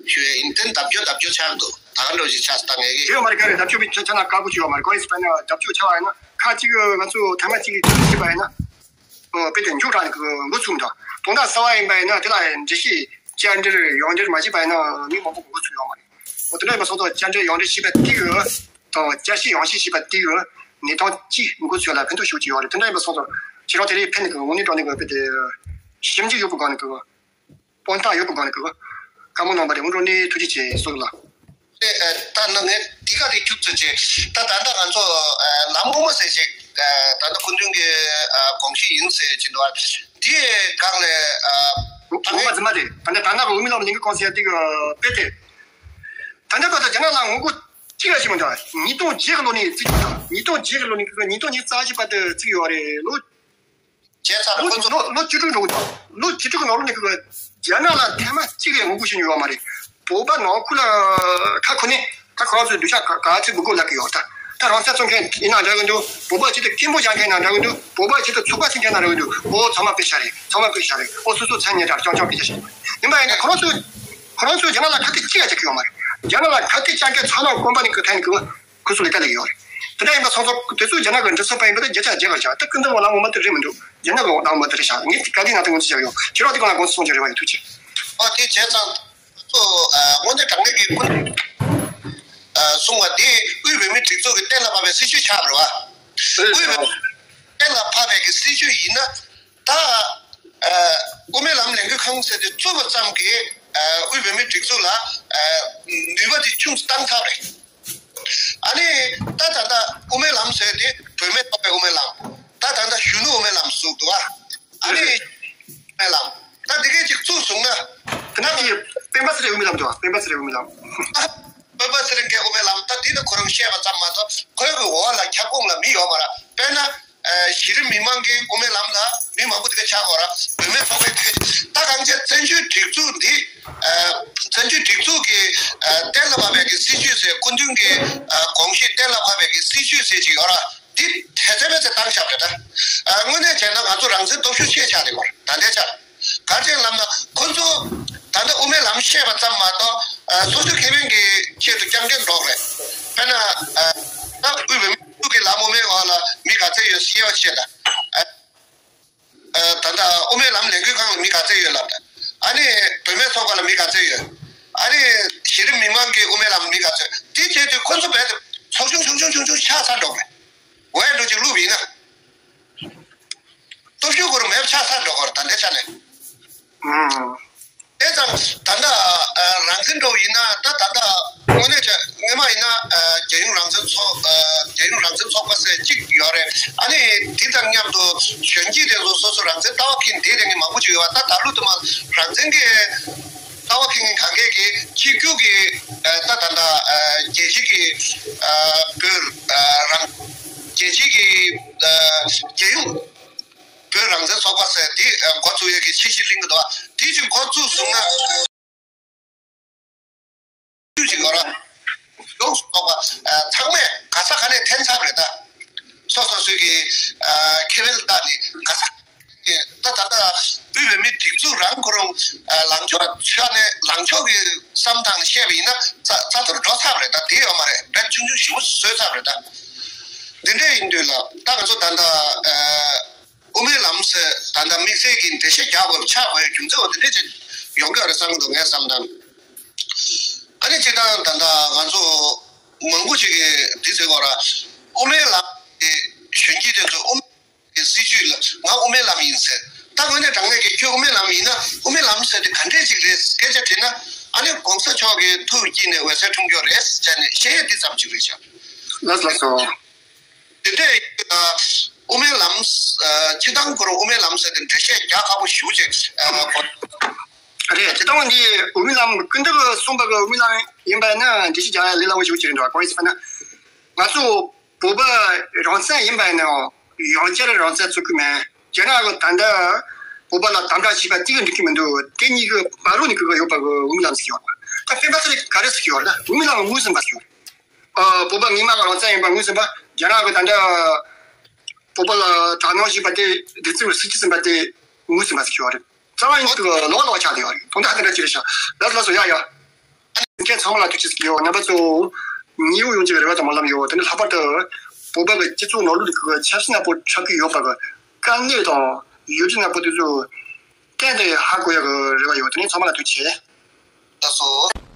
ཞུ་ཡ་ཡིན། དེ་བརྡབ་སྐྱོར་བརྡབ་སྐྱོར་ཆགས་འདུག་ད་ག་འདྲ་ཞིག་ཆགས་སོང་། ད་ངས་ཀྱི་ཡོད་མ་རེད། ག་རེ་བརྡབ་སྐྱོར་བྱས་ཆགས་ན་དཀའ་པོ་ཞིག་ཡོད་མ་རེད། གང་ཡིན་ཟེར་བ་ན་བརྡབ་སྐྱོར་ཆགས་པ་ཡིན་ན་ཁ་ཅིག་ང་ཚོ་ཐ་མ་གཅིག་གིས་བྱས་པ་ཡིན་ན། ཨོ་དཔེ་དེ་མཇུག་དྲག་ནས་འགོ་ཚུགས་འདུག་དོན་དག་གསར་བ་ཡིན་པ་ཡིན་ན་དེ་ལ་འགྲེལ་བཤད་བསྐྱར་འགྲེལ་ཡང་འགྲེལ་མ་བྱས་པ་ཡིན་ན་མི་མང་པོ་འགོ་ཚུགས་ཡོད་མ་རེད། འོ་དེ་འདྲ་ཡིན་པ་སོང་ཙང་བསྐྱར་འགྲེལ་ཡང་འགྲེལ་བྱས་པ་དེ་གི་དང་བསྐྱར་བཤད་ཡང་བཤད་བྱས་པ་དེ་གི་གནས་སྟངས་ཀྱིས་འགོ་ཚུགས་ལ་ཕན་ཐོགས་ཤུགས་ཀྱི་ཡོད་རེད། དེ་འདྲ་ཡིན་པ་སོང་ཙང་ཁྱེད་རང་དེ་རིང་ཕེབས་ནས་གི་དངོས་གནས་དྲང་གནས་གི་དཔེ་དེ་ཞིབ་འཇུག་ཡོད་པའི་སྒང་ནས་གི་དཔང་རྟགས་ཡོད་པའི་སྒང་ནས་གི་བཀའ་མོལ་གནང་བ་རེད། དངོས་གནས་ཐུགས་རྗེ་ཆེ་ཟེར་གི་ལ། ཨེ་ཨེ་ད་ནི་ངས་འདི་ག་རེ་ཁྱུག་ཙམ་བྱས། ད་ད་ལྟ་ང་ཚོ་ཨེ་ལམ་དབུ་མ་ཟེར་ཞིག་ཨེ་ད་ལྟ་སྐུ་མདུན་གྱི་ཨེ་དགོངས་གཞི་ཡིན་ཟེར་གྱི་འདུག་འདིའི་སྒང་ལ་ཨེ་ད་འོ་ངས་མ་ཟིན་མ་རེད། ད་ལྟ་ད་ལྟ་གི་དབུ་མའི་ལམ་ལས་འགུལ་ཁང་ཟེར་འདི་གི་དཔེ་དེ། ད་ལྟ་བར་དུ་རྒྱ་ནག་ལ་ངོ་རྒོལ་གཅིག་ལ་བྱེད་མི་འདུག་ཉིས་སྟོང་བརྒྱད་གི་ལོ་ནས་བརྩིས་ཡོད། ཉིས་སྟོང་བརྒྱད་གི་ལོ་ནས་ཉིས་སྟོང་ཉི་ཤུ་རྩ་བཞི་བར་དུ་བརྩིས་ཡོད་རེད། ལོ་བྱས་ཚར། ལོ་ཁོ་ཚོ་ལོ་ལོ་བཅུ་དྲུག་འགྲོ་གི་འདུག་ལོ་བཅུ་དྲུག་གི་ནང་ལོགས་ནས་ཁོ་རྒྱ་ནག་ལ་ཐེངས་མ་གཅིག་ལས་ངོ་རྒོལ་བྱེད་མྱོང་ཡོད་མ་རེད། བོད་པ་ནང་ཁུལ་ལ་ཁ་ཁོ་ནས་ད་ཁོ་རང་ཚོའི་སྡུག་ཅག་ག་ག་ཚོད་འབུད་དགོས་ལབ་ཀྱི་ཡོད། ད་ད་རང་ས་བཙོང་མཁན་ཡིན་ན་འདྲ་གི་འདུག་བོད་པ་ཆེད་དུ་སྐད་འབོད་རྒྱག་མཁན་ཡིན་ན་འདྲ་གི་འདུག་བོད་པ་ཆེད་དུ་ཚོགས་པ་བཙུགས་མཁན་ཡིན་ན་འདྲ་གི་འདུག་འོ་ཚང་མ་དཔེ་ཤ་རེད། ཚང་མ་དཔེ་ཤ་རེད། འོ་སོ་སོ་མཚན་སྙན་གྲགས་རྐྱང་རྐྱང་དཔེ་ཤ་ཞིག་ཡིན་པ་ཡིན་ན་ཁོ་རང་ཚོ་ཁོ་རང་ཚོས་རྒྱ་ནག་ལ་ཁ་གཏད་གཅིག་ལ་རྒྱག་གི་ཡོད་མ་རེད། རྒྱ་ནག་ལ་ཁ་གཏད་གཅོག་མཁན་ཚང་མ་དཀོན་པ་ནས་ཁོ་ཐད་ནས་ཁོ་ཁོ་ཚོ་ལས་ཀ་ལས་ཀྱི་ཡོད་རེད། དེ་འདྲ་ཡིན་པ་སོང་ཙང་དེ་ཚོ་རྒྱ་ནག་གི་འགྲོ་སོང་པ་ཡིན་པ་དེ་བརྒྱ་ཆ་བརྒྱ་ག་ཆགས། ད་སྐུ་མདུན་ལ་ངོ་མ་དེ་རེད་མི་འདུག་རྒྱ་ནག་གི་འོག་ནང་མ་དེ་རེད་ཤག་ངས་ག་དུས་ན་དེ་ངོ་ཚ་བྱ་གི་ཡོད། ཁྱེད་རང་དེ་ག་ལ་དགོངས་ཚུལ་གསུང་རྒྱུ་རེ་བ་ཡོད། ཐུགས་རྗེ་ཆེ། ཨོ་དེ་བྱས་ཙང་ཁོ་ཚོ་ཨ་དངོས་གནས་དྲང་གནས་ཀྱི་ཁོ་ཨ་གསུང་བ་དེ་དབུས་བོད་མིའི་སྒྲིག་འཛུགས་ཀྱི་གཏན་ལ་ཕབ་པའི་སྲིད་བྱུས་ཆགས་པ་རེད་བ། དབུས་བོད་མི་གཏན་ལ་ཕབ་པའི་གི་སྲིད་བྱུས་ཡིན་ན། ད་ཨ་དབུ་མའི་ལམ་ལས་འགུལ་ཁང་ཟེར་དེ་བཙུགས་པ་ཙམ་གྱིས་ཨ་དབུས་བོད་མིའི་སྒྲིག་འཛུགས་ལ་ཨ་ནུས་པ་དེ་ཆུང་དུ་བཏང་ཐབས་རེད། ཨ་ནི་ད་ད་ལྟ་དབུ་མའི་ལམ་ཟེར་དེ་བུད་མེད་ཚོགས་པའི་དབུ་མའི་ལམ། ད་ད་ལྟ་གཞོན་ནུ་དབུ་མའི་ལམ་བཙུགས་འདུག་ཨ། ཨ་ནི་དབུ་མའི་ལམ་ད་འདི་གས་ཅིག་བཙུགས་སོང་ན། དེ་ནང་གི་སྤེན་པ་ཚེ་རིང་དབུ་མའི་ལམ་འདུག་ཨ། སྤེན་པ་ཚེ་རིང་དབུ་མའི་ལམ། སྤེན་པ་ཚེ་རིང་གི་དབུ་མའི་ལམ་ད་འདི་ནི་ཁོ་རང་བཤད་པ་ཙམ་མ་གཏོགས་ཁོའི་གི་འོག་ལ་ཁྱབ་ཁོངས་ལ་མི་ཡོད་མ་རེད། དཔེར་ན། ཨ་གཞི་རིམ་མི་མང་གི་དབུ་མའི་ལམ་ལ་མི་མང་པོ་དེ་ག་ཆགས་ཡོད་ར། བུད་མེད་ཚོགས་པའི་དེ་ག་ད་གང་ཅི་བཙན་བྱོལ་སྒྲིག་འཛུགས་འདི་ཨ་བཙན་བྱོལ་སྒྲིག་འཛུགས་ཀྱི་ཨ་གཏན་ལ་ཕབ་པའི་གི་སྲིད་བྱུས་ཟེར་སྐུ་མདུན་གྱི་ཨ་དགོངས་གཞི་གཏན་ལ་ཕབ་པའི་གི་སྲིད་བྱུས་ཟེར་ཅིག་ཡོད་ར། འདི་དེ་ཚད་མེད་ཚད་བཏང་བཞག་པ་རེད་ད། ཨ་དངོས་གནས་བྱས་ན་ང་ཚོ་རང་བཙན་སྟོབས་ཤུགས་ཆེ་ཆགས་རེད་བ། ད་ལྟའི་ཆར། ག་ཅི་ལབ་ན་ཁོ་ཚོ་ད་ལྟ་དབུ་མའི་ལམ་བཤད་པ་ཙམ་མ་གཏོགས་ཨ་སོ་སོའི་ཁེ་ཕན་གྱི་ཆེད་དུ་རྐྱང་རྐྱང་འགྲོ་རེད། དཔེར་ན་ཨ་ད་དབུས་བོད་མིའི་སྒྲིག་འཛུགས་ཀྱི་ལམ་དབུ་མའི་འོག་ལ་མི་ག་ཚད་ཡོད་ཤེས་པ་བྱེད་ད། ཨ་ཨ་ད་ལྟ་དབུ་མའི་ལམ་ལས་འགུལ་ཁང་ལ་མི་ག་ཚད་ཡོད་ལབ་ད། ཨ་ནི་བུད་མེད་ཚོགས་པ་ལ་མི་ག་ཚད་ཡོད། ཨ་ནི་གཞི་རིམ་མི་མང་གི་དབུ་མའི་ལམ་མི་ག་ཚད་དེ་བྱེད་དུས་ཁོ་ཚོ་རྦད་དེ་ཚོགས་ཆུང་ཆུང་ཆུང་ཆུང་ཆུང་ཆགས་ཚར་འགྲོ་གི་རེད། འོ་ཡ་འགྲོ་ཅིག་བླུགས་པ་ཡིན་ན། སྟོབས་ཤུགས་ཁོ་རང་མེད་པ་ཆགས་ཚར་འགྲོ་གི་རེད་ད་ལྟའི་ཆ་ནས། ཨང་། དེ་ཙང་ད་ལྟ་ཨ་རང་བཙན་འགྲོ་ཡིན་ན་ད་ད་ལྟ་དངོས་གནས་ཆ་སྔོན་མ་ཡིན་ན་ཨ་རྒྱལ་ཡོངས་རང་བཙན་ཚོགས་ཨ་རྒྱལ་ཡོངས་རང་བཙན་ཚོགས་པ་ཟེར་གཅིག་ཡོད་རེད། ཨ་ནི་དེ་དང་མཉམ་དུ་གཞོན་སྐྱེས་དེ་ཚོ་སོ་སོ་རང་བཙན་ལྟ་བ་འཁྱེར་དེ་རེ་ངེས་མང་པོ་ཅིག་ཡོད་པ། ད་ད་ལོ་དུ་མ་རང་བཙན་གྱི་ ལྟ་བ་མཁས་མཁན་གང་གས་ཀྱིས་གཅིག་གྱུར་གྱི་ཨ་ད་ད་ད་ཨ་རྒྱལ་སྤྱི་གི་ཨ་བོད་ཨ་རང་རྒྱལ་སྤྱི་གི་ཨ་རྒྱལ་ཡོངས་བོད་རང་བཙན་ཚོགས་པ་ཟེར་དེ་ཨ་འགོ་བཙུགས་ཡས་ཀྱི་ཆེད་གཞི་གླེང་གི་འདུག་དེ་ཅིག་འགོ་བཙུགས་སོང་ན། ཅིག་ཡོད་ར། ཡོངས་སུ་རྫོགས་པ་ཚང་མས་ག་ས་ག་ནས་འཐེན་ཚར་རེད་ད། སོ་སོ་སོའི་གི་ཁེ་ཕན་ལྟ་ནས་ག་ས་ད་ད་ལྟ་དབུས་བོད་མིའི་སྒྲིག་འཛུགས་རང་ཁོ་རང་ལངས་ཕྱོགས་ཆ་ནས་ལངས་ཕྱོགས་ཀྱི་བསམ་སྟངས་བཤད་པ་ཡིན་ན་རྩ་རྩ་ཐོར་འགྲོ་ཚར་རེད་ད། དེ་ཡོད་མ་རེད། བེད་ཆུང་ཆུང་ཞེ་པོ་བཟོས་ཚར་རེད་ད། འདི་འདྲ་ཡིན་དུས་ལ་ད་ང་ཚོ་ད་ལྟ། དབུ་མའི་ལམ་ཟེར་ད་ལྟ་དམིགས་བསལ་གྱི་འགྲེལ་བཤད་རྒྱག་དགོས་པ་ཆགས་དགོས་རྒྱུ་མཚན་འོ་དེ་འདྲས་ཅིག་ཡོང་གི་ཡོད་རེད་བསམ་གྱི་འདུག་ངས་བསམ་དང་། ཨ་ནི་སྤྱིར་བཏང་ད་ལྟ་ང་ཚོ་མང་པོ་ཞིག་གིས་འདི་ཟེར་གོ་ར། དབུ་མའི་ལམ་གྱི་གཞོན་སྐྱེས་དེ་ཚོ་དབུ་མའི་སྲིད་བྱུས་ལ་ང་དབུ་མའི་ལམ་ཡིན་ཟེར། ད་དངོས་གནས་དྲང་གནས་ཀྱི་ཁྱོད་དབུ་མའི་ལམ་ཡིན་ན་དབུ་མའི་ལམ་ཟེར་དེ་ག་འདྲས་ཅིག་རེད་སྐད་ཆ་དྲིས་ན། ཨ་ནི་གོང་ས་མཆོག་གི་ཐུགས་དཀྱིལ་ནས་འོད་ཟེར་འཁྲུངས་ཀྱི་རེད་ཟེར་ནས་བཤད་ཡས་འདི་ཙམ་ཅིག་རེད་ཤག་ལགས་ལགས་སོ། དེ་འདྲའི་དབུ་མའི་ལམ་སྤྱི་བཏང་ཁོ་རང་དབུ་མའི་ལམ་ཟེར་དེ་འགྲེལ་བཤད་རྒྱག་ཁག་པོ་ཞེ་པོ་ཅིག་གོ། རེད། སྤྱི་བཏང་འདི་དབུ་མའི་ལམ་ཀུན་བཏུས་གསུངས་པ་གི་དབུ་མའི་ལམ་ཡིན་པ་ཡིན་ན་འགྲེལ་བཤད་རྒྱག་ཡ་ལས་སླ་པོ་ཞེ་པོ་ཅིག་རེད་འདུག་གང་ཡིན་ཟེར་ན། ང་ཚོ་བོད་པ་རང་བཙན་ཡིན་པ་ཡིན་ན་ཡང་བསྐྱར་རང་བཙན་རྩོད་ཀྱི་མེད། རྒྱ་ནག་གི་ད་ལྟ་བོད་པ་ལ་དམ་དྲག་བྱས་པ་དེ་གི་འགྲིག་གི་མི་འདུག་དེ་གཉིས་ཀྱི་བར་རོ་ནས་གི་ཡོད་པ་གི་དབུ་མའི་ལམ་ཟེར་གྱི་ཡོད་རེད། ད་སྤེན་པ་ཚེ་རིང་ག་རེ་ཟེར་གྱི་ཡོད་རེད། ད་དབུ་མའི་ལམ་ངོས་ཟིན་པ་ཟེར་གྱི་ཡོད་རེད། ཨ། བོད་པ་སྔོན་མ་གི་རང་བཙན་ཡིན་པ་ངོས་ཟིན་པ། རྒྱ་ནག་གི་ད་ལྟ་བོད་པ་ལ་དྲག་གནོན་བྱས་པ་དེ། སྡེབ་གསུམ་གྱི་སྲིད་བྱུས་ཟིན་པ་དེ་ངོས་ཟིན་པ་ཟེར་གྱི་ཡོད་རེད། རྩ་བ་ཉིད་དུ་ལོག་ལོག་ཆགས་བསྡད་ཡོད་རེད། དོན་དག་དེ་འདྲ་ཅིག་རེད་ཤག་ལགས་ལགས་སོ། ཡ་ཡ། མཁན་ཚང་མ་ལ་ཐུགས་རྗེ་ཆེ་ཟེར་གྱི་ཡོད། རྣམ་པ་ཚོ་ཉི་འོ་ཡོང་ཅིག་རེ་བ་དང་སྨོན་ལམ་ཡོད། དེ་ནས་ལྷག་པར་དུ་བོད་པ་གི་སྤྱི་ཚོགས་ནང་ལོགས་ཀྱི་ཆབ་སྲིད་ནག་པོ་འཁྲབ་ཀྱི་ཡོད་པ་གི་དཀའ་གནད་དང་ཡུལ་གྲུ་ནག་པོ་དེ་ཚོ་གཏན་དུ་ཧ་གོ་ཡག་གི་རེ་བ་ཡོད། དེ་ནས་ཚང་མ་ལ་ཐུགས་རྗེ་ཆེ། ལགས་སོ།